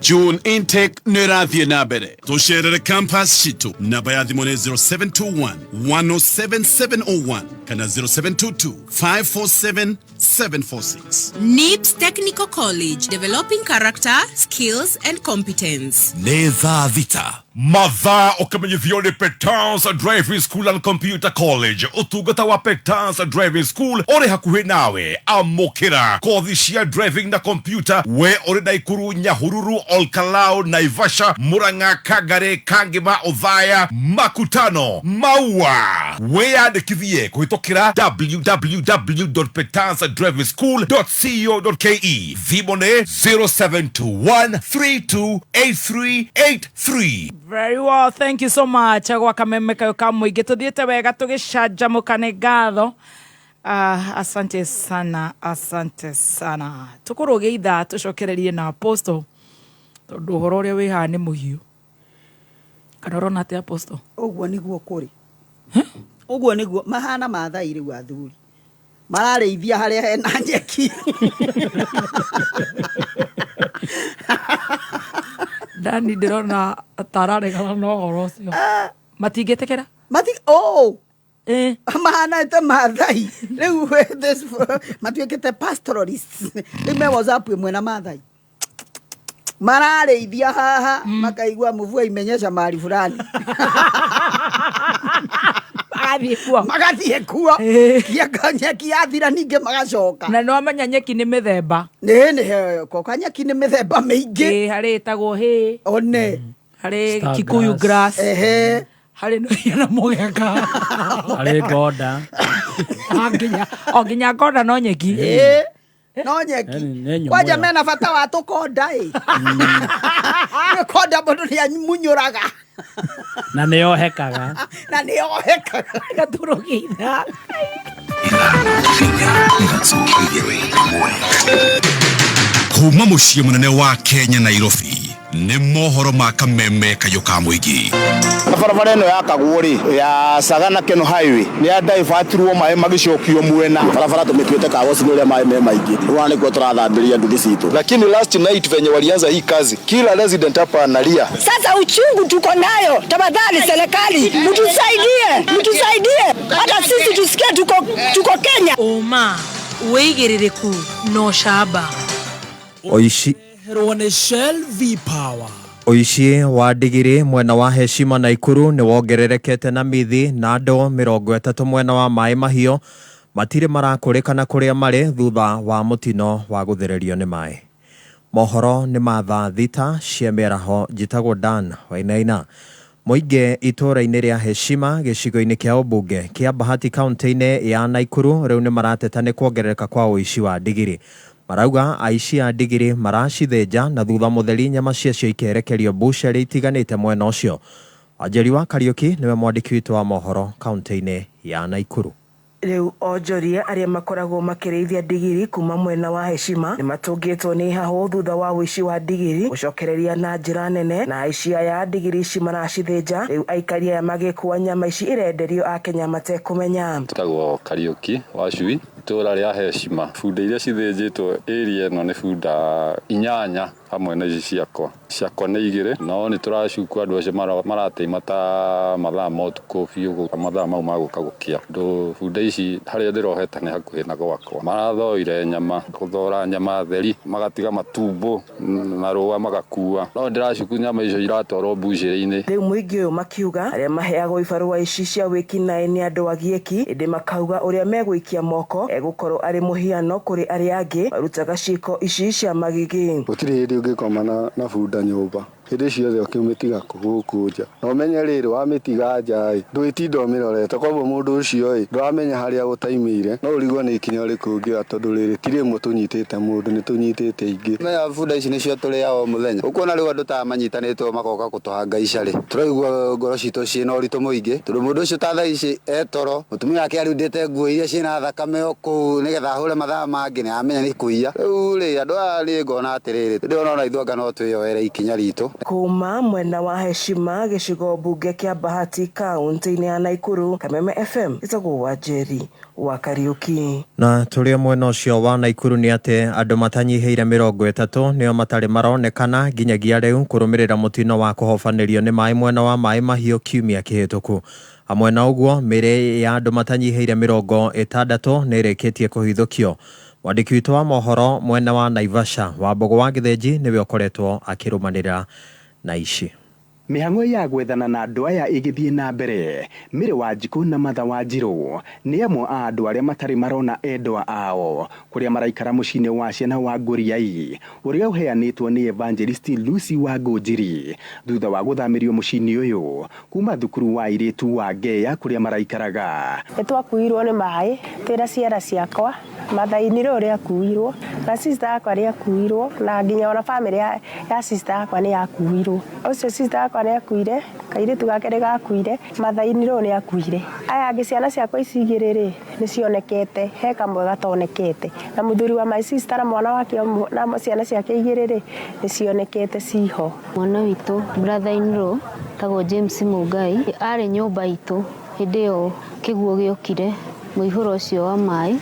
June intake nĩ ĩrathiĩ na mbere. Tũcerere campus citũ. Namba ya thimũ nĩ 0721 107 701 kana 0722 547 746. NIBS Technical College, developing character, skills, and competence. Nĩ thaa 6. Mathaa ũkĩmenyithio nĩ Petans Driving School and Computer College. Ũtungata wa Petans Driving School ũrĩ hakuhĩ nawe. Amũkĩra kothi cia driving na computer we ũrĩ Naikuru, Nyahururu, Olkalou, Naivasha, Murang'a, Kangare, Kangema, Othaya, Makutano, Maua. Wĩyandĩkithie kũhĩtũkĩra www. driving school co ke. Thimũ nĩ 0721 328383. Very well, thank you so much. Gwa kameme kayo ka mũingĩ tũthiĩte wega tũgĩcanjamũka nĩ ngatho. Asante sana, asante sana. Tũkũrũge ithaa tũcokererie na Apostle tondũ ũhoro ũrĩa wĩ haha nĩ mũhiũ. Kana ũrona atĩa, Apostle? Ũguo nĩguo kũrĩ, ũguo nĩguo mahana Mathai. Rĩu athuri mararĩithia harĩa hena nyeki. Dani ndĩrona tararegana na ũhoro ũcio. Matingĩtĩkĩra? Mati oh mahanete Mathai rĩu matuĩkĩte pastoralists. Rĩu me WhatsApp ĩmwe na Mathai, mararĩithia haha makaigua mvua imenyesha mahali fulani. Magathiĩ kuo. Magathiĩ kuo. Nyeki yathira ningĩ magacoka. Na nĩ wamenya nyeki nĩ mĩthemba. Nĩ koka nyeki nĩ mĩthemba mĩingĩ. Ĩ, harĩ ĩtagwo hay. One. Harĩ Star Kikuyu grass. grass. Harĩ na mũgeka. Harĩ ngonda. O nginya ngonda no nyeki. Ĩ, no nyeki. Nĩ nyũmũ Kwanja ĩyo. mena bata wa tũkonda. Ĩ, nĩ konda mũndũ nĩ amunyũraga. Na nĩ yohekaga. Na nĩ yohekaga. Gatũrũgĩitha. Kuma mũciĩ mũnene wa Kenya, Nairobi, nĩ mohoro ma kameme kayũ ka mũingĩ. Barabara ĩno yakagwo rĩ ya Sagana Keno Highway nĩ ya divertirwo maĩ magĩcokio mwena. Barabara tũmĩtuĩte kagoci nĩ ũrĩa maĩ me maingĩ, rĩu nĩkuo tũrathambĩria nduthi citũ. Lakini last night venye walianza hii kazi, kila resident hapa analia. Sasa uchungu tuko nayo, tafadhali serikali mtusaidie, mtusaidie hata sisi tusikie tuko Kenya. Ũma, wĩigĩrĩrĩku na ũcamba. Oici. Herwo nĩ Shell V Power. Ũici wa ndigiri mwena wa Heshima Naikuru nĩ wongererekete na mithi, na andũ 30 mwena wa Maĩ Mahiũ matirĩ marakũrĩkana kũrĩa marĩ thutha wa mũtino wa gũthererio nĩ maĩ. Mohoro nĩ ma thaa 6 cia mĩaraho. Njĩtagwo Dan Wainaina. Mũingĩ itũũra-inĩ rĩa Heshima gĩcigo-inĩ kĩa ũmbunge kĩa Bahati kaunti-inĩ ya Naikuru rĩu nĩ marateta nĩ kuongerereka kwa ũici wa ndigiri. Marauga aici a ndigiri maracithĩnja na thutha mũtheri nyama ciacio ikerekerio mbucĩrĩ itiganĩte mwena ũcio. Wanjeri wa Kariũki nĩwe mwandĩki witũ wa mohoro kaunti-inĩ ya Naikuru. Rĩu onjoria arĩa makoragwo makĩrĩithia ndigiri kuma mwena wa Heshima nĩ matũngĩtwo nĩ hahũ thutha wa ũici wa ndigiri gũcokereria na njĩra nene, na aici aya ndigiri ici maracithĩnja, rĩu aikari aya magĩkua nyama ici irenderio akenya matekũmenya. Tũtagwo Kariũki wa Cui, itũũra rĩa Heshima. Bunda iria cithĩnjĩtwo area ĩno nĩ bunda 8 hamwe na ici ciakwa. Ciakwa nĩ 2, no nĩ tũracuku andũ acio marateima ta mathaa ma ũtukũ biũ, mathaa mau ma gũka gũkĩa. Ndũ bunda ici harĩa ndĩrohete nĩ hakuhĩ na gwakwa. Marathoire nyama, gũthora nyama theri, magatiga matumbo na rũa magakua. No ndĩracuku nyama icio iratwarwo mbucĩrĩ-inĩ. Rĩu mũingĩ ũyũ makiuga arĩa maheagwo ibarũa ici cia wĩkinaĩ nĩ andũ agiĩki, ĩndĩ makauga ũrĩa megũikia moko egũkorwo arĩ mũhiano kũrĩ arĩa angĩ marutaga ciĩko ici cia magigi. Gũtirĩ hĩndĩ ũngĩkoma na bunda nyũmba, hĩndĩ ciothe ũkĩmĩtiga gũkũ nja, na ũmenye rĩrĩ wamĩtiga nja ĩ ndũgĩtinda ũmĩrorete, koguo mũndũ ũcio ĩ ndũramenya harĩa gũtaimĩire, no ũrigwo nĩ ikinya rĩkũ ũngĩoya, tondũ rĩrĩ ti rĩmwe tũnyitĩte mũndũ, nĩ tũnyitĩte ingĩ. Menya bunda ici nĩcio tũrĩaga o mũthenya, ũkuona rĩu andũ ta manyitanĩtwo magoka gũtũhangaica rĩ, tũraigua ngoro citũ ciĩna ũritũ mũingĩ, tondũ mũndũ ũcio ta thaa ici etoro, mũtumia wake arundĩte nguo iria ciĩna thakame o kũu nĩgetha ahũre mathaa mangĩ, nĩ amenya nĩ kũiya. Rĩu rĩ andũ aya niĩ ngona atĩrĩrĩ, ndĩrona ona ithuĩ anga no twĩyoere ikinya ritũ. Kuma mwena wa Heshima gĩcigo mbunge kĩa Bahati kaunti-inĩ ya Naikuru, Kameme FM, ĩtagwo Wanjeri wa Kariũki. Na tũrĩ o mwena ũcio wa Naikuru nĩ atĩ andũ matanyihĩire 30 nĩo matarĩ maronekana nginyagia rĩu kũrũmĩrĩra mũtino wa kũhobanĩrio nĩ maĩ mwena wa Maĩ Mahiũ kiumia kĩhĩtũku. Hamwe na ũguo, mĩĩrĩ ya andũ matanyihĩire 60 nĩ ĩrĩkĩtie kũhithũkio. Mwandĩki witũ wa mohoro mwena wa Naivasha, Wambũgũ wa Gĩthĩnji, nĩwe ũkoretwo akĩrũmanĩrĩra na ici. Mĩhang'o ya gwethana na andũ aya ĩgĩthiĩ na mbere. Mary Wanjikũ na Martha Wanjirũ nĩ amwe a andũ arĩa matarĩ marona endwa ao kũrĩa maraikara mũciĩ-inĩ wa ciana wa Ngũriai ũrĩa ũheanĩtwo nĩ Evangelist Lucy Wangũnjiri thutha wa gũthamĩrio mũciĩ-inĩ ũyũ kuma thukuru wa airĩtu wa Ngeya kũrĩa maraikaraga. Nĩ twakuirwo nĩ maĩ twĩna ciana ciakwa mathainĩ rĩo rĩakuirwo na sister yakwa rĩakuirwo na nginya ona family ya sister yakwa nĩ yakuirwo. Ũcio sister yakwa nĩ akuire, kairĩtu gake nĩ gakuire, mathainĩ rĩo nĩ akuire. Aya angĩ ciana ciakwa ici igĩrĩ rĩ nĩ cionekete, he kamwe gatonekete. Na mũthuri wa my sister na mwana wake na ciana ciake igĩrĩ rĩ nĩ cionekete ciho. Mwana witũ brother in law tagwo James Mungai arĩ nyũmba itũ hĩndĩ ĩyo kĩguũ gĩokire mũihũro ũcio wa maĩ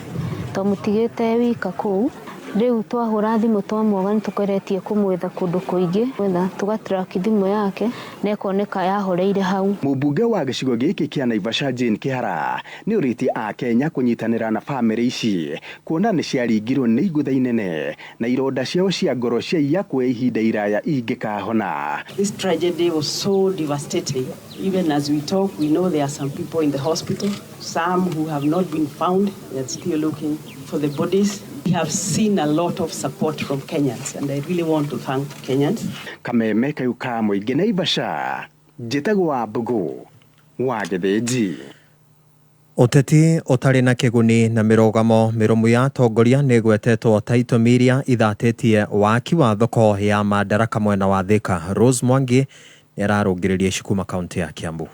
twamũtigĩte wika kũu. Rĩu twahũra thimũ twamwaga nĩ tũgeretie kũmwetha kũndũ kũingĩ gwetha tũgatrack thimũ yake na ĩkoneka yahoreire hau. Mũmbunge wa gĩcigo gĩkĩ kĩa Naivasha Jane Kĩhara nĩ ũrĩtie Akenya kũnyitanĩra na bamĩrĩ ici kuona nĩ ciaringirwo nĩ igũtha inene na ironda ciao cia ngoro ciaiya kwa ihinda iraya ingĩkahona. This tragedy was so devastating. Even as we talk, we know there are some people in the hospital, some who have not been found. They are still looking for the bodies. We have seen a lot of support from Kenyans, and I really want to thank Kenyans. Kameme kayũ ka mũingĩ Naivasha, njĩtagwo Wambũgũ wa Gĩthĩnji. Ũteti ũtarĩ na kĩguni na mĩrũgamo mĩrũmu ya atongoria nĩ ĩgwetetwo ta itũmi iria ithatĩtie waki wa thoko ya Madaraka mwena wa Thika. Rose Mwangi nĩ ararũngĩrĩria ici kuma kaunti ya Kiambu.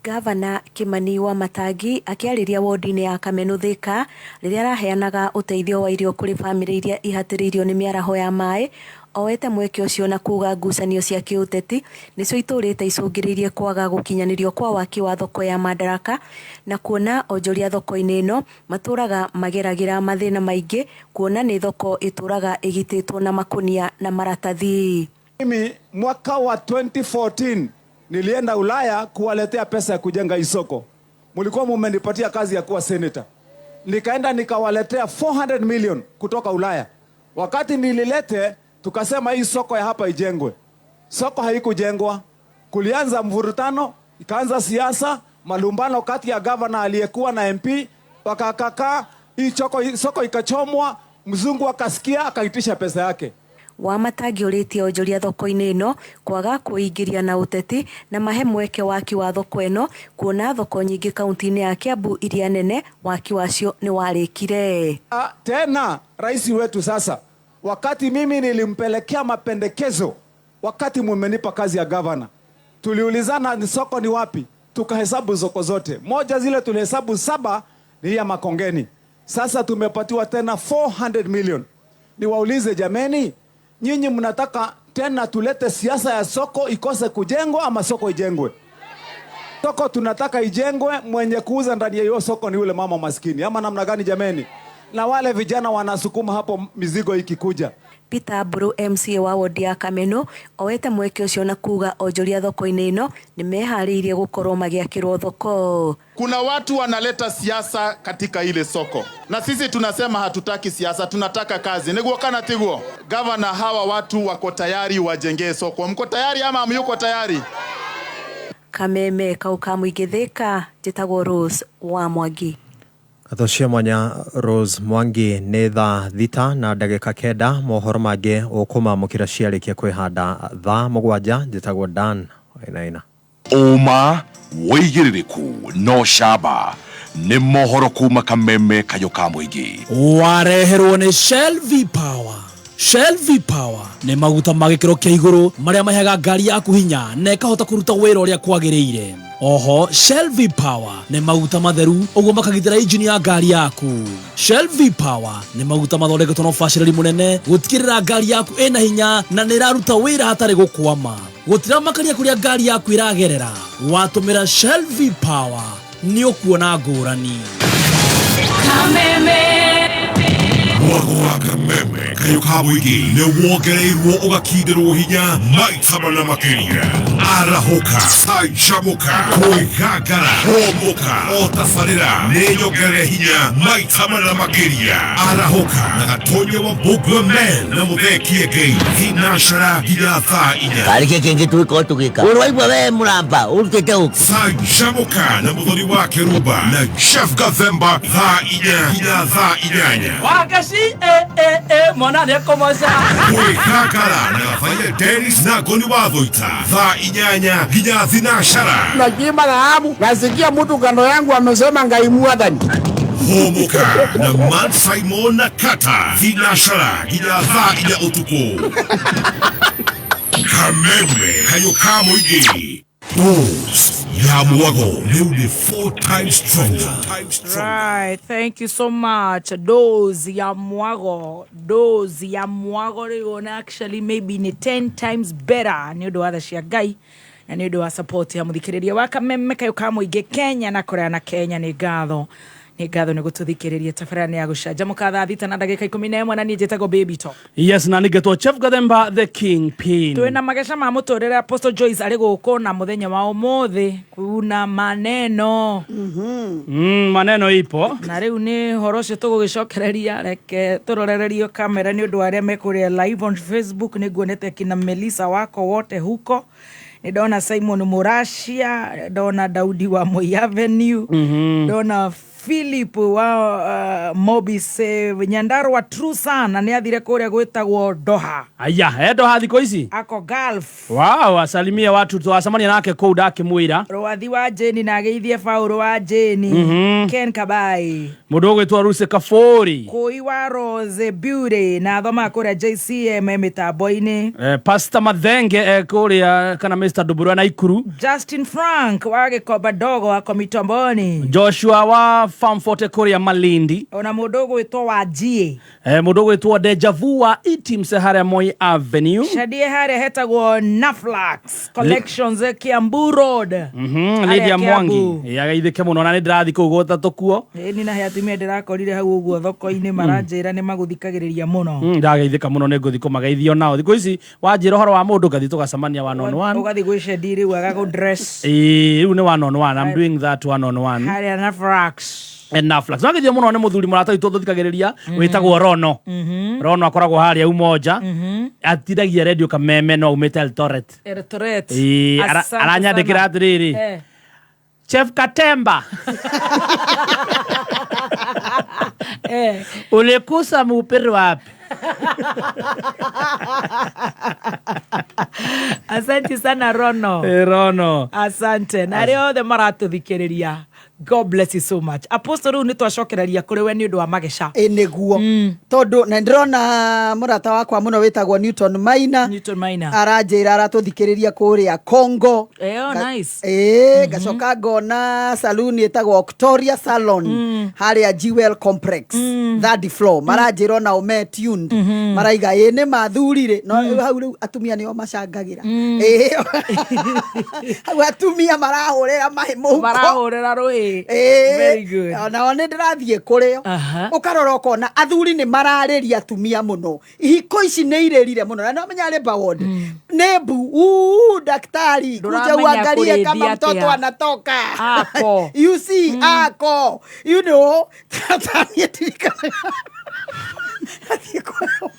Gavana Kimani Wamatangi akĩarĩria wodi-inĩ ya Kamenu Thika rĩrĩa araheanaga ũteithio wa irio kũrĩ bamĩrĩ iria ihatĩrĩirio nĩ mĩaraho ya maĩ oete mweke ũcio na kuga ngucanio cia kĩũteti nĩcio itũrĩte icũngĩrĩirie kwaga gũkinyanĩrio kwa waki wa thoko ya Madaraka na kuona onjoria thoko-inĩ ĩno matũraga mageragĩra mathĩna maingĩ kuona nĩ thoko ĩtũraga ĩgitĩtwo na makunia na maratathi. Mimi mwaka wa 2014 nilienda Ulaya kuwaletea pesa ya kujenga hii soko. Mlikuwa mumenipatia kazi ya kuwa senator. Nikaenda nikawaletea 400 million kutoka Ulaya. Wakati nililete tukasema hii soko ya hapa ijengwe. Soko haikujengwa. Kulianza mvurutano, ikaanza siasa, malumbano kati ya governor aliyekuwa na MP, wakakakaa, hii soko ikachomwa, mzungu akasikia akaitisha pesa yake. Wamatangi ũrĩtie onjoria thoko-inĩ ĩno kwaga kwĩingĩria na ũteti na mahe mweke waki wa thoko ĩno kuona thoko nyingĩ kaunti-inĩ ya Kiambu iria nene waki wacio nĩ warĩkire. Tena rais wetu sasa, wakati mimi nilimpelekea mapendekezo, wakati mumenipa kazi ya governor, tuliulizana ni soko ni wapi, tukahesabu soko zote. Moja zile tulihesabu 7 ni ya Makongeni. Sasa tumepatiwa tena 400 million. Niwaulize jameni, nyinyi mnataka tena tulete siasa ya soko ikose kujengwa ama soko ijengwe? Soko tunataka ijengwe, mwenye kuuza ndani ya hiyo soko ni yule mama maskini. Ama namna gani jameni? Na wale vijana wanasukuma hapo mizigo ikikuja. Peter Mburu MCA wa wodi ya Kameno oete mweke ũcio na kuga onjoria thoko-inĩ ĩno nĩ meharĩirie gũkorwo magĩakĩrwo thoko. Kuna watu wanaleta siasa katika ile soko, na sisi tunasema hatutaki siasa, tunataka kazi. Niguo kana tiguo? Governor, hawa watu wako tayari wajengee soko. Mko tayari ama hamyuko tayari? Kameme kau ka mũingĩ Thika, njĩtagwo Rose wa Mwangi. Ngatho cia mwanya Rose Mwangi. Nĩ thaa 6 na ndagĩka 9, mohoro mangĩ ũkũmamũkĩra ciarĩkia kwĩhanda thaa 7. Njĩtagwo Dan Wainaina. Ũma wĩigĩrĩrĩku no camba nĩ mohoro kuma Kameme kayũ ka mũingĩ. Wareherwo nĩ Shell V Power. Shell V Power nĩ maguta ma gĩkĩro kĩa igũrũ marĩa maheaga ngari yaku hinya na ĩkahota kũruta wĩra ũrĩa kwagĩrĩire. Oho, Shell V Power nĩ maguta matheru ũguo makagitĩra injini ya ngari yaku. Shell V Power nĩ maguta mathondeketwo na ũbacĩrĩri mũnene gũtigĩrĩra ngari yaku ĩna hinya na nĩ ĩraruta wĩra hatarĩ gũkwama. Gũtiramakania kũrĩa ngari yaku ĩragerera, watũmĩra Shell V Power nĩ ũkuona ngũrani. Kameme. Mwago wa kameme kayũ ka mũingĩ nĩ wongereirwo ũgakindĩrwo hinya maita mana makĩria. Arahũka, canjamũka, kwĩgangara, hũmũka, o tabarĩra nĩ nyongerere hinya maita mana makĩria. Arahũka na Gatonya wa Bugwa Men na Mũthee Kĩengei thinacara nginya thaa 4. Karĩ kĩ kĩngĩ tũgĩkorwo tũgĩka? Ũraigua we mũramba ũrutĩte ũkũ? Canjamũka na Mũthoni wa Kĩrumba na Jeff Gathemba thaa 4 nginya thaa 8. Wagaci eh eh eh mwana nĩekũmoca. Kwĩgangara na Gabaia Dennis na Ngoni wa Thũita thaa 8 nginya thinacara. Nakiimba dhahabu, nasikia mtu kando yangu amesema Ngai mwathani. Hũmũka na Man Simon na Kata thinacara nginya thaa 4 ũtukũ. Kameme kayũ ka mũingĩ. Dose ya mwago rĩu nĩ 4 times stronger. Right, thank you so much. Dose ya mwago, dose ya mwago rĩu ona actually maybe ni 10 times better nĩ ũndũ wa tha cia Ngai na nĩ ũndũ wa support ya mũthikĩrĩria wa kameme kayũ ka mũingĩ Kenya na kũraya na Kenya. Nĩ ngatho, nĩ ngatho nĩ gũtũthikĩrĩria. Tabarĩra nĩ ya gũcanjamũka thaa 6 na ndagĩka 11, na niĩ njĩtagwo Baby Top. Yes, na nĩngetwo Chef Gathemba the King Pin. Twĩna mageca ma mũtũrĩre. Apostle Joyce arĩ gũkũ na mũthenya wa ũmũthĩ kuna maneno. Maneno ipo. Na rĩu nĩ ũhoro ũcio tũgũgĩcokereria. Reke tũrorererio kamera nĩ ũndũ wa arĩa mekũrĩa live on Facebook. Nĩ nguonete kina Melissa wako wote huko, nĩ ndona Simon Muracia, ndona Daudi wa Moi Avenue, ndona Philip wa Mobi Save Nyandarua. True sana, nĩ athire kũrĩa gwĩtagwo Doha. Aya, endo thikũ ici. Ako Gulf. Wow, asalimie watu twacemania nake kũu ndakĩmwĩra. Rwathi wa Jeni na ageithie Paũlũ wa Jeni. Ken Kabai. Mũndũ ũgwĩtwo Ruse Kaburi. Kũi wa Rose Beauty na athomaga kũrĩa JCM mĩtambo-inĩ. Pastor Mathenge kũrĩa kana Mr. Nduburu na Ikuru. Justin Frank wa Gĩkomba Ndogo ako mitamboni. Joshua wa Farm Forte kũrĩa Malindi. Ona mũndũ ũgwĩtwo wa G. Mũndũ ũgwĩtwo Deja Vu wa Itims harĩa Moi Avenue. Shadie harĩa hetagwo Naflax Collections, Kiambu Road. Harĩa Lydia Kiambu. Mwangi ageithĩke mũno na nĩ ndĩrathiĩ kũu gũtatũ kuo. Ĩni na he atumia ndĩrakorire hau ũguo thoko-inĩ maranjĩra nĩ magũthikagĩrĩria mũno. Ndageithĩka mũno, nĩ ngũthiĩ kũmageithio nao thikũ ici. Wanjĩra ũhoro wa mũndũ, ngathiĩ tũgacemania one on one. Ũgathiĩ gwĩ Shadi rĩu agagũ dress. Ĩĩ, rĩu nĩ one on one. I'm doing that one on one. Harĩa Naflax. Naflax no gĩthio mũno nĩ mũthuri mũrata witũ tũthikagĩrĩria wĩtagwo Rono. Rono akoragwo harĩa Umoja, atindagia radio Kameme no aumĩte Eldoret. Eldoret. Ĩĩ, Asante aranyandĩkĩra sana. atĩrĩrĩ, "Chef Katemba, ulikusa mupiri wapi?" Asante sana Rono. Rono. Asante na arĩa othe maratũthikĩrĩria, God bless you so much. Apostle, rĩu nĩ twacokereria kũrĩ we nĩ ũndũ wa mageca. Ĩ nĩguo, tondũ na ndĩrona mũrata wakwa mũno wĩtagwo Newton Maina. Newton Maina. Aranjĩra aratũthikĩrĩria kũrĩa Congo. Oh, nice. Ĩĩ, ngacoka ngona saluni ĩtagwo Octoria Salon harĩa Jewel Complex, third floor, maranjĩra onao me tuned, maraiga ĩ nĩ mathuri-rĩ, no hau rĩu atumia nĩo macangagĩra. Ĩĩ, hau atumia marahũrĩra maĩ mũhuko. Marahũrĩra rũhĩ. Ĩĩ. Very good. Onao nĩ ndĩrathiĩ kũrĩo. Ũkarora ũkona athuri nĩ mararĩria atumia mũno. Ihiko ici nĩ irĩrire mũno na nĩwamenya labour ward nĩ mbu uu, daktari kuja Ndũramenya uangalie kama kũrĩithia mtoto atĩa. anatoka. Ako. You see, ako you know taniĩ ndirikanaga athiĩ kũrĩa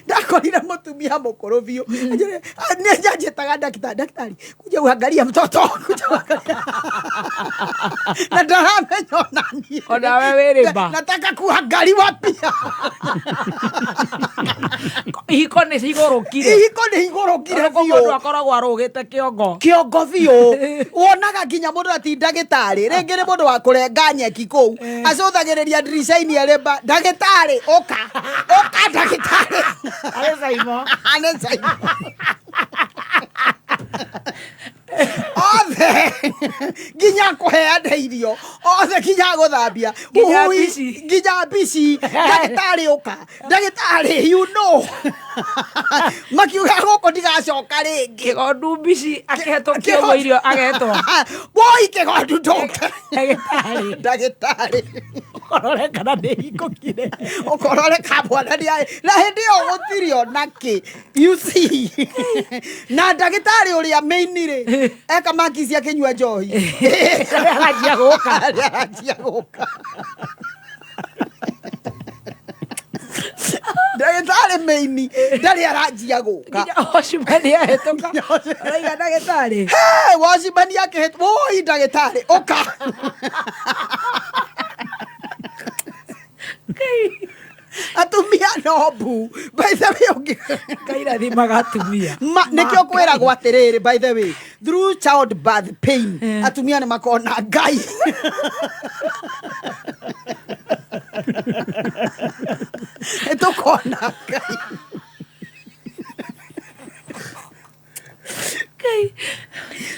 ndakorire mũtumia mũkũrũ biũ. Anjĩrire, "Ah, nĩ njanjĩtaga daktari, daktari kuja uangalie mtoto, kuja uangalie." Na ndaramenya ona niĩ. Onawe wĩ rĩmba. Nataka kuangaliwa pia. Ihiko nĩ cigũrũkire. Ihiko nĩ igũrũkire Biũ. Biũ. Mũndũ akoragwo arũgĩte kĩongo. Kĩongo biũ. Wonaga nginya mũndũ ati ndagĩtarĩ rĩngĩ nĩ mũndũ wa kũrenga nyeki kũu, acũthagĩrĩria ndirica-inĩ arĩmba, "Ndagĩtarĩ, ũka, ũka ndagĩtarĩ." Arĩ Saimo. Nĩ Saimo. Othe nginya kũheana irio, othe nginya gũthambia. Nginya Ui, mbici. Nginya mbici. Ndagĩtarĩ ũka. Ndagĩtarĩ, you know. Makiuga gũkũ ndigacoka rĩngĩ. Kĩgondu mbici akĩhetũkio ũguo irio agetwo. Woi kĩgondu ndũka. Ndagĩtarĩ. Ndagĩtarĩ. Ũkorore kana nĩ hingũkire. Ũkorore ka mwana nĩ na hĩndĩ ĩyo gũtirĩ ona kĩ. You see. Na ndagĩtarĩ ũrĩa main rĩ, eka makici akĩnyua njohi. Aranjia gũka. Aranjia gũka. Ndagĩtarĩ main ndarĩ aranjia gũka. Nginya watchman ahĩtũka. Araiga ndagĩtarĩ. Hey, watchman akĩhĩtũka. Woi ndagĩtarĩ ũka. Atumia no mbu. By the way, ũngĩ Ngai rathimaga atumia. Ma, nĩkĩo kwĩragwo atĩrĩrĩ, by the way, through child birth pain, atumia nĩ makona Ngai. Nĩ tũkona Ngai. Ngai.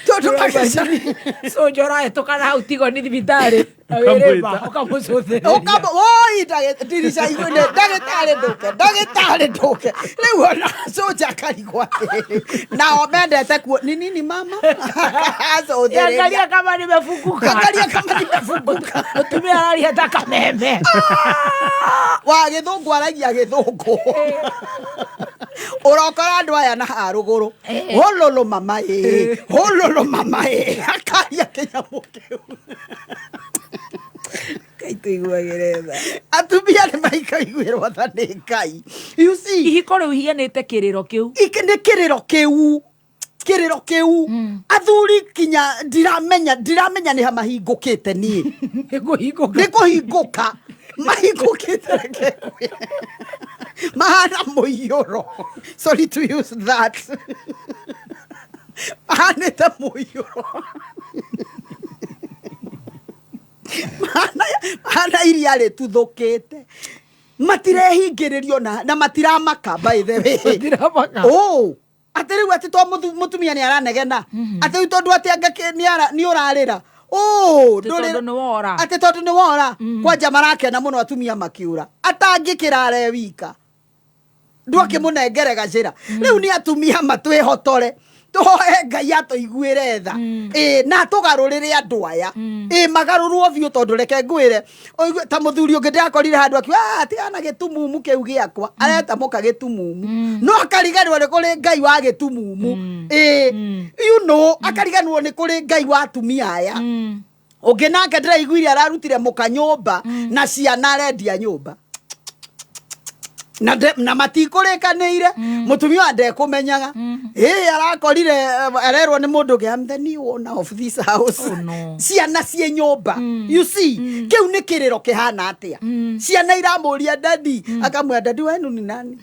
Tondũ mageca Soja ũrahĩtũka na hau tigo nĩ thibitarĩ. Na wĩrĩma ũkamũcũthĩrĩria. Ũkamũ woi ndirica igũrũ ndagĩtarĩ ndũke, ndagĩtarĩ ndũke. Rĩu ona soja akarigwo atĩrĩrĩ, nao mendete kuo ni nini mama? Acũthĩrĩria. Angalia kama nimefunguka. Angalia kama nimefunguka. Mũtumia araria ta kameme. Wa gĩthũngũ aragia gĩthũngũ. Ũrokora andũ aya na haha rũgũrũ. Hololo mama ĩ, hololo mama ĩ, akaria kĩnyamũ kĩu. Ngai tũiguagĩre tha. Atumia nĩ maikaiguĩrwo tha nĩ Ngai. You see. Ihiko rĩu ihianĩte kĩrĩro kĩu. Iki nĩ kĩrĩro kĩu. Kĩrĩro kĩu. Athuri kinya ndiramenya nĩ ha mahingũkĩte niĩ. Nĩ kũhingũka. Nĩ kũhingũka. Mahingũkĩte reke ngwĩre. Mahana mũiyũro. Sorry to use that. Mahanĩte mũiyũro. Mahana iria rĩtuthũkĩte. Matirehingĩrĩrio na matiramaka by the way. Matiramaka. Oh. Atĩ rĩu atĩ to mũtumia nĩ aranegena. Atĩ rĩu tondũ atĩ anga nĩ ũrarĩra. Oh, Atĩ tondũ nĩ wora. Atĩ tondũ nĩ wora. Kwanja marakena mũno atumia makiũra. Atangĩkĩra are wika. Ndwakĩmũnengere gacĩra. Rĩu nĩ atumia matwĩhotore. Tũhoe Ngai atũiguĩre tha. Ĩ, na atũgarũrĩre andũ aya. Ĩ, magarũrwo biũ tondũ reke ngwĩre. Ũigue, ta mũthuri ũngĩ ndĩrakorire handũ akiuga, ah, tigana gĩtumumu kĩu gĩakwa. Areta mũka gĩtumumu. No akariganĩrwo nĩ kũrĩ Ngai wa gĩtumumu. Ĩ, you know, akariganĩrwo nĩ kũrĩ Ngai wa atumia aya. Ũngĩ nake ndĩraiguire ararutire mũka nyũmba na ciana arendia nyũmba. Na na matikũrĩkanĩire. Mũtumia wa ndekũmenyaga. Ĩ, arakorire, arerwo nĩ mũndũ ũngĩ, I'm the new owner of this house. Oh, no. Ciana ciĩ nyũmba. You see, kĩu nĩ kĩrĩro kĩhana atĩa? Ciana iramũria daddy, akamwĩra daddy wenu ni nani?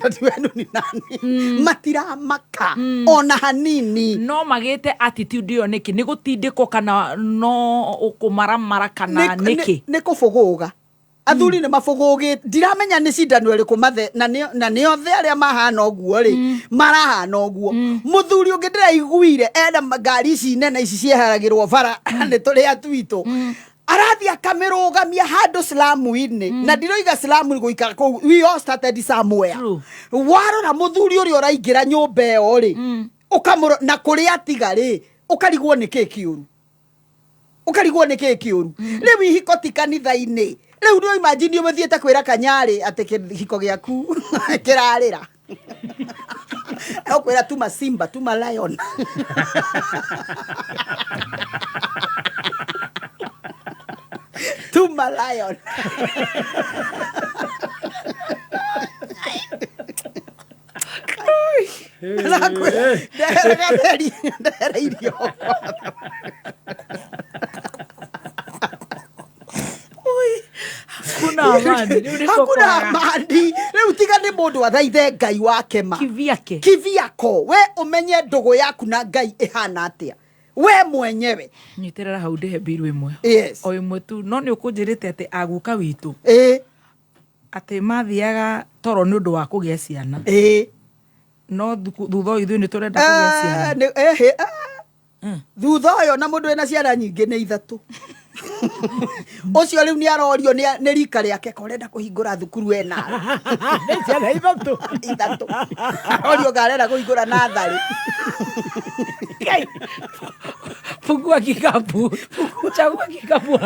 Daddy wenu ni nani? Matiramaka ona hanini. No magĩte attitude ĩyo nĩkĩ? Nĩ gũtindĩkwo kana no ũkũmaramara kana nĩkĩ? Nĩ kũbũgũga. Athuri nĩ mabũgũgĩte. Ndiramenya nĩ cindano ĩrĩkũ mathe, na nĩ othe arĩa mahana ũguo rĩ, marahana ũguo. Mũthuri ũngĩ ndĩraiguire ena ngari ici nene ici cieheragĩrwo bara nĩ tũrĩa twitũ. Arathiĩ akamĩrũgamia handũ slamu-inĩ. Na ndiroiga slamu gũikara kũu. We all started somewhere. Warora mũthuri ũrĩa ũraingĩra nyũmba ĩyo rĩ, ũkamũro-, na kũrĩa atiga rĩ, ũkarigwo nĩ kĩ kĩũru. Ũkarigwo nĩ kĩ kĩũru. Rĩu ihiko ti kanitha-inĩ. Rĩu no imagine ũthiĩte kwĩra kanyarĩ atĩ kĩhiko gĩaku kĩrarĩra. Egũkwĩra tuma simba, tuma lion. Tuma lion. Nakwĩra, ndehere irio. Hakuna amani. Rĩu nĩ Hakuna tũkwaga. amani. Rĩu tiga nĩ mũndũ athaithe Ngai wake ma. Kivyake. Kivyako. We ũmenye ndũgũ yaku na Ngai ĩhana atĩa. We mwenyewe. Nyitĩrĩra hau ndĩhe mbiru ĩmwe. Yes. O ĩmwe tu. No nĩ ũkũnjĩrĩte atĩ aguka witũ. Atĩ mathiaga toro nĩ ũndũ wa kũgĩa ciana. No thutha ũyũ ithuĩ nĩ tũrenda kũgĩa ciana. Thutha ũyũ na mũndũ wĩna ciana nyingĩ nĩ ithatũ. Ũcio rĩu nĩ arorio nĩ rika rĩake ka ũrenda kũhingũra thukuru ena. Nĩ ciana ithatũ. Ithatũ. Arorio ka arenda kũhingũra natharĩ. Fungua kikapu. Chagua kikapu.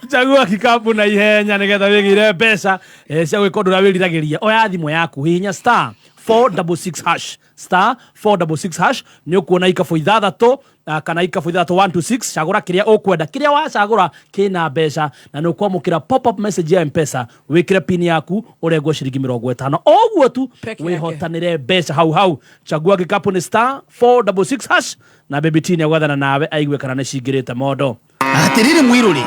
Chagua kikapu na ihenya nigetha wigire mbeca cia gwĩka ũndũ ũrĩa wĩriragĩria. Oya thimũ yaku, hihinya star 466 hash, star 466 hash, nĩ ũkuona ikabu ithathatũ, kana ikabu ithathatũ 1 to 6. Cagũra kĩrĩa ũkwenda. Kĩrĩa wacagũra kĩna mbeca, na nĩ ũkwamũkĩra pop up message ya Mpesa. Wĩkĩre pin yaku, ũrengwo ciringi 50 o ũguo tu. Peke yake. Wĩhotanĩre mbeca hau hau. Chagua kikapu nĩ star 466 hash, na Baby T nĩ agwathana nawe aigue kana nĩ cingĩrĩte mondo. Atiriri mwiruri,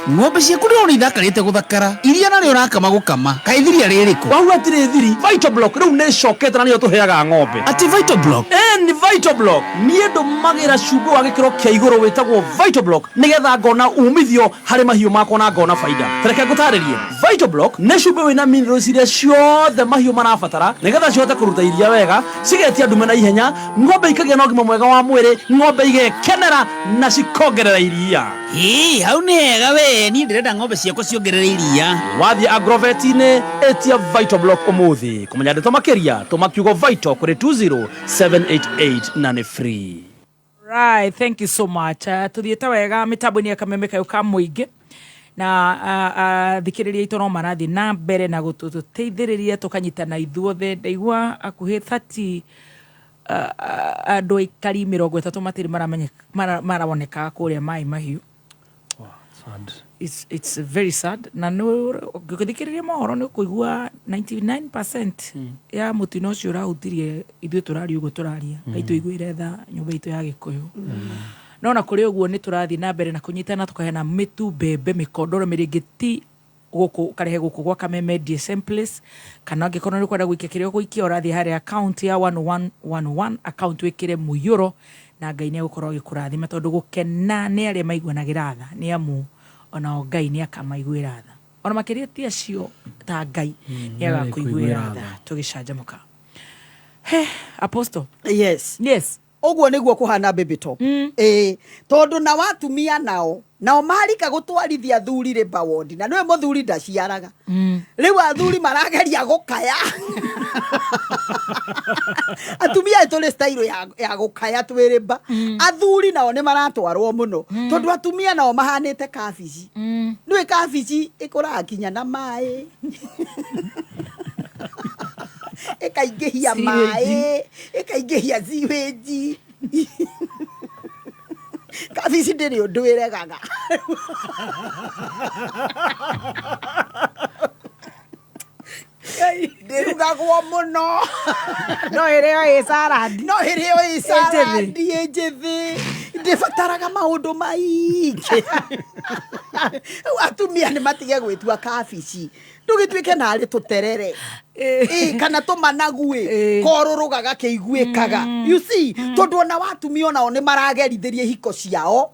ng'ombe ciaku ndĩrona ithakarĩte gũthakara, iria narĩo ũrakama gũkama, kaĩ thiria rĩrĩkũ? Wau atirĩ thiri. Vital Block rĩu nĩ ĩcokete na nĩyo tũheaga ng'ombe. Atĩ Vital Block? Ĩ, nĩ Vital Block. Niĩ ndũmagĩra cumbĩ wa gĩkĩro kĩa igũrũ wĩtagwo Vital Block nĩgetha ngona umithio harĩ mahiũ makwa na ngona baida. Tareke ngũtarĩrie. Vital Block nĩ cumbĩ wĩna minerals iria ciothe mahiũ marabatara nĩgetha cihote kũruta iria wega, cigetia ndume na ihenya, ng'ombe ikagĩa na ũgima mwega wa mwĩrĩ, ng'ombe igekenera na cikongerera iria. Ĩ, hau nĩ hega we, niĩ ndĩrenda ng'ombe ciakwa ciongerere iria. Wathiĩ agrovet-inĩ, ĩtia Vital Block ũmũthĩ. Kũmenya ndeto makĩria, tũma kiugo Vital kũrĩ 20788 na nĩ free. Right, thank you so much. Tuthiĩte wega mĩtambo-inĩ ya Kameme kayũ ka mũingĩ, na thikĩrĩria itũ no marathiĩ na mbere na gũtũteithĩrĩria tũkanyitana ithuothe. Ndaigua hakuhĩ 30 andũ aikari 30 matirĩ maroneka kũrĩa Maĩ Mahiũ. It's very sad. Na nĩ ũngĩthikĩrĩria mohoro nĩ ũkũigua 99% ya mũtino ũcio ũrahutirie ithuĩ tũraria ũguo tũraria. Ngai tũiguĩre tha nyũmba itũ ya Gĩkũyũ. No na kũrĩ ũguo nĩ tũrathiĩ na mbere na kũnyitana, tũkaheana mĩtu, mbembe, mĩkondoro, mĩrĩngĩti gũkũ, ũkarehe gũkũ gwa Kameme DSM Place, kana angĩkorwo nĩ ũkwenda gũikia kĩrĩa ũgũikia, ũrathiĩ harĩa account ya 101 101 account, wĩkĩre mũiyũro na Ngai nĩ egũkorwo agĩkũrathima, tondũ gũkena nĩ arĩa maiguanagĩra tha, nĩ amu onao Ngai nĩ akamaiguĩra tha. Ona makĩria ti acio ta Ngai nĩ agakũiguĩra tha. Tũgĩcanjamũka. He, Apostle. Yes. Yes. Ũguo nĩguo kũhana, Baby Top. Ĩĩ, tondũ na watumia nao marika gũtwarithia athuri labour ward, na nĩwe mũthuri ndaciaraga. Rĩu athuri marageria gũkaya, atumia ĩ tũrĩ style ya gũkaya twĩ rĩmba. Athuri nao nĩ maratwarwo mũno, tondũ atumia nao mahanĩte kabici. Nĩũĩ kabici ĩkũraga kinya na maĩ, ĩkaingĩhia Sewage. maĩ, ĩkaingĩhia sewage. Kabici ndĩrĩ ũndũ ĩregaga. Ndĩrugagwo mũno. No ĩrĩo ĩ salad. No ĩrĩo ĩ salad ĩ njĩthĩ, ndĩbataraga maũndũ maingĩ. Rĩu atumia nĩ matige gwĩtua kabici, ndũgĩtuĩke narĩ tũterere. Ĩ, kana tũmanagu ĩ korũrũ gagakĩiguĩkaga, you see, tondũ ona watumia onao nĩ maragerithĩria ihiko ciao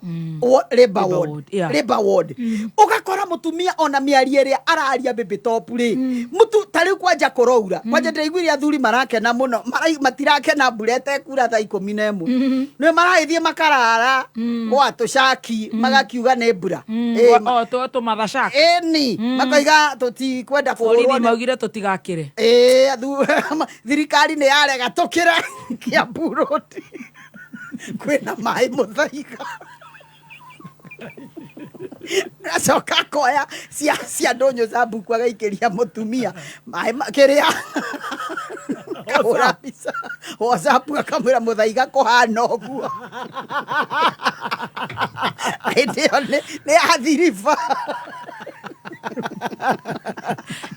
labour ward. Ward, yeah. Labour ward, ũgakora mũtumia ona mĩario ĩrĩa araria, Baby Top rĩ, mũtu ta rĩu kwanja kũroura, kwanja ndĩraiguire athuri marakena mũno. Matirakena mbura ĩtekura thaa 11, nĩ maragĩthiĩ makarara gwa tũcaki, magakiuga nĩ mbura. Ĩ, O tũmathacaka. Ĩni makoiga tũtikwenda Borithi kũhũrwo maugire tũtigakĩre. Ĩĩ, thirikari nĩ yarega tũkĩra Kiambu Road, kwĩna maĩ. Mũthaiga agacoka akoya cia ndũnyũ cia mbuku, agaikĩria mũtumia maĩ kĩrĩa, akahũra mbica WhatsApp, akamwĩra mũthaiga kũhana ũguo. Hĩndĩ ĩyo nĩ athiriba.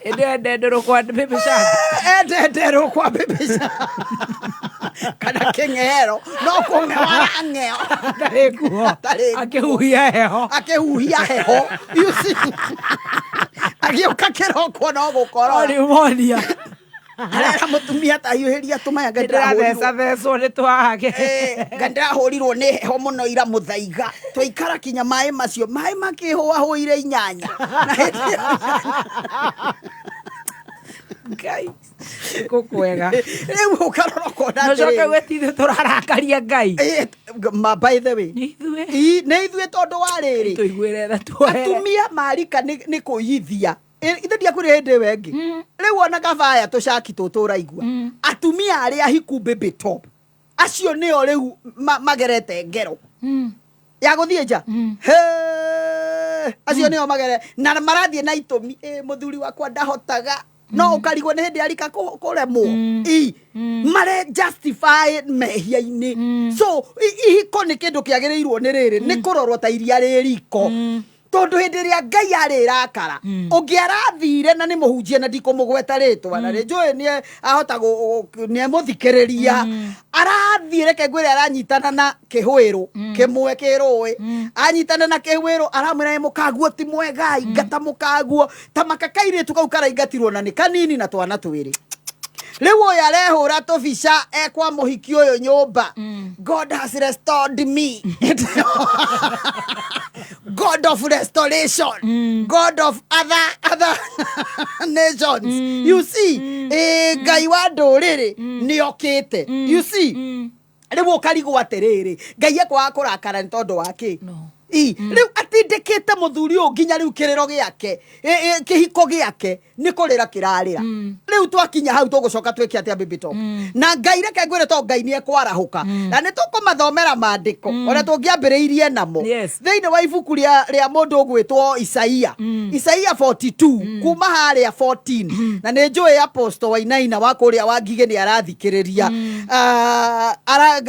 Hĩndĩ ĩyo endenderwo kwa Baby Shark. Endenderwo kwa Baby Shark kana kĩng'ero, no kũng'eo arang'eo. Atarĩ nguo. Atarĩ nguo. Akĩhuhia heho. Akĩhuhia heho, you see, agĩũka kĩroko no gũkorora. O pneumonia. Arera mũtumia tahiũhĩria tũmaya. Ndĩratheca thecwo nĩ twage. Nga ndĩrahũrirwo nĩ heho mũno ira mũthaiga, twaikara kinya maĩ macio, maĩ makĩhũahũire inyanya. Na hĩndĩ ĩyo Ngai gũkwega. Rĩu ũkarora ũkona Na ũcoke atĩrĩrĩ. wetithe tũrarakaria Ngai. Ma by the way nĩ ithuĩ. Ii, nĩ ithuĩ tondũ wa rĩrĩ tũiguĩre tha tuohere. Atumia marika nĩ kũiyithia. Ithe ndiakwĩrĩ hĩndĩ ĩyo ĩngĩ rĩu ona kabaya tũcaki tũtũ ũraigua atumia arĩa ahiku baby top acio nĩo rĩu magerete ngero ya gũthiĩ nja. He, acio nĩo magere na marathiĩ na itũmi, "Ĩ, mũthuri wakwa ndahotaga," no ũkarigwo nĩ hĩndĩ arika kũremwo i mare justify mehia-inĩ. So ihiko nĩ kĩndũ kĩagĩrĩirwo nĩ rĩrĩ nĩ kũrorwo ta iria rĩ riko, tondũ hĩndĩ ĩrĩa Ngai arĩrakara ũngĩ arathire na nĩ mũhunjia na ndikũmũgweta rĩtwa na nĩ njũĩ nĩ ahota nĩ emũthikĩrĩria arathiĩ, reke ngwĩre, aranyitana na kĩhwĩrũ kĩmwe kĩrũĩ, anyitana na kĩhwĩrũ aramwĩra, "Ĩ, mũkaguo ti mwega, ingata mũkaguo." Ta maka kairĩtu kau karaingatirwo na nĩ kanini na twana twĩrĩ. Rĩu ũyũ arehũra tũbica ekwa mũhiki ũyũ nyũmba, "God has restored me, God of restoration, God of other nations," you see, Ngai wa ndũrĩrĩ nĩ okĩte, you see. Rĩu ũkarigwo atĩrĩrĩ, Ngai ekwaga kũrakara nĩ tondũ wa kĩ? I rĩu atindĩkĩte mũthuri ũyũ nginya rĩu kĩrĩro gĩake, kĩhiko gĩake nĩ kũrĩra kĩrarĩra. Rĩu twakinya hau tũgũcoka twĩke atĩa, baby top? Na Ngai, reke ngwĩre, to Ngai nĩ ekwarahũka na nĩ tũkũmathomera maandĩko ona tũngĩambĩrĩirie namo thĩinĩ wa ibuku rĩa mũndũ ũgwĩtwo Isaia, Isaia 42 kuma harĩa 14, na nĩ njũĩ Apostle Wainaina wa kũrĩa wa Ngigĩ nĩ arathikĩrĩria. Ah,